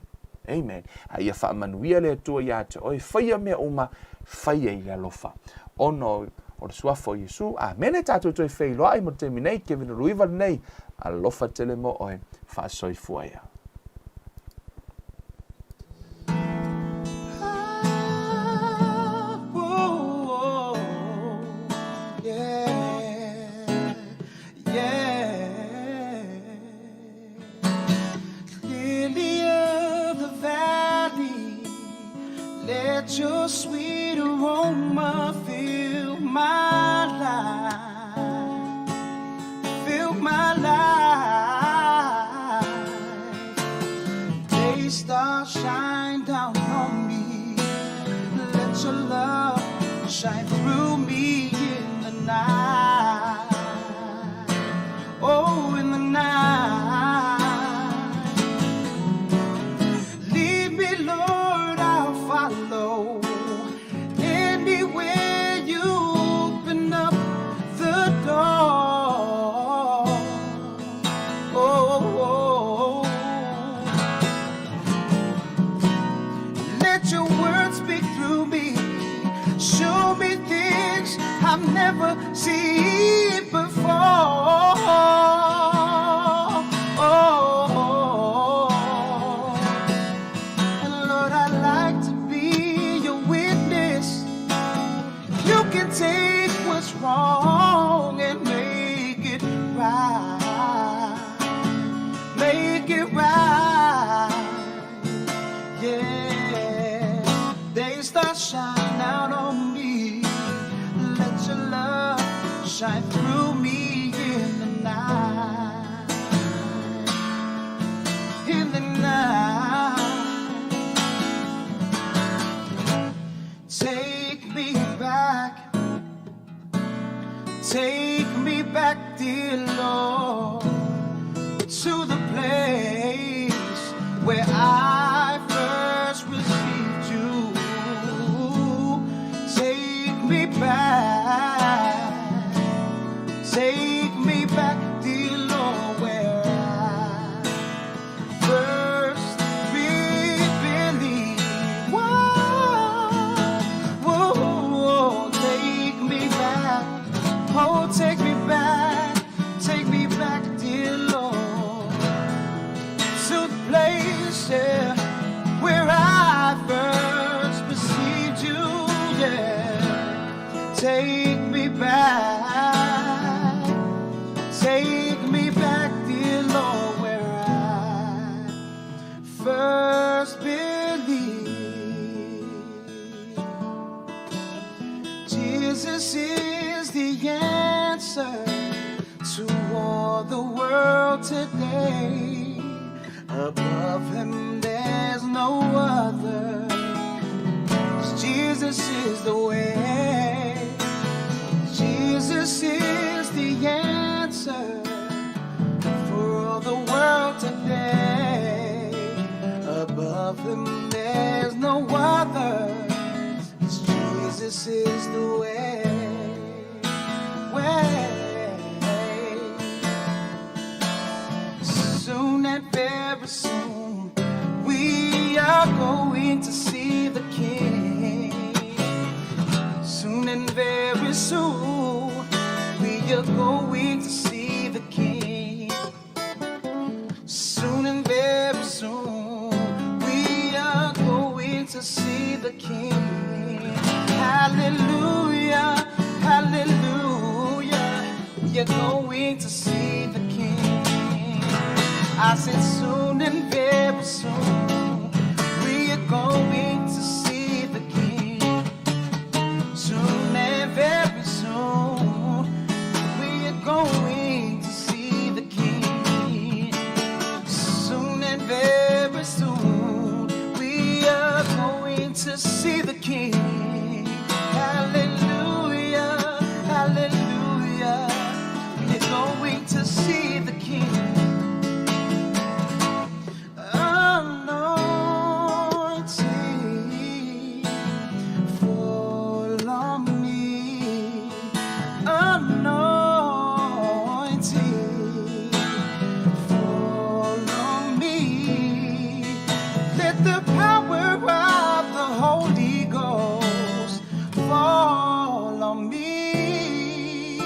Amen. A ia faamanuia le Atua iā te oe, faia mea uma, faia i le alofa. Ona o le suafa o Iesu. Amene. Tatou toe feiloai mo le taimi nei, Kevin Uluiva lenei, alofa tele mo oe, faasoifua ia. Lily of the valley, let your sweet aroma fill my life, fill my life. Day star shine down on me, let your love shine through me in the night. Oh, in the night. Lead me, Lord, I'll follow. Anywhere you open up the door. Oh, oh, oh. Let your words speak through me. Show me things I've never seen before. Oh, and Lord, I'd like to be your witness. You can take what's wrong and make it right. Make it right. Yeah. They start shine out on me. Let your love shine through me in the night. In the night. Take me back. Take me back, dear Lord, to the place where I first received you. Take me back. Take me back, dear Lord, where I first believed. Whoa, whoa, whoa, take me back. Oh, take me back. Take me back, dear Lord, to the place, yeah, where I first received you. Yeah, take me back. Take me back, dear Lord, where I first believed. Jesus is the answer to all the world today. Above him there's no other. 'Cause Jesus is the way. Jesus is the answer for all the world today. Above him there's no other. 'Cause Jesus is the way. Way. Soon and very soon, we are going to see the I said soon and very soon we are going to see the King. Soon and very soon we are going to see the King. Soon and very soon we are going to see the King. Hallelujah, hallelujah. We are going to see the King. Anointing, fall on me. Anointing, fall on me. Let the power of the Holy Ghost fall on me.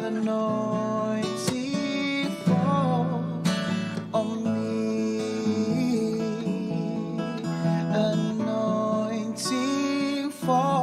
Anointing, fall on me. Anointing, fall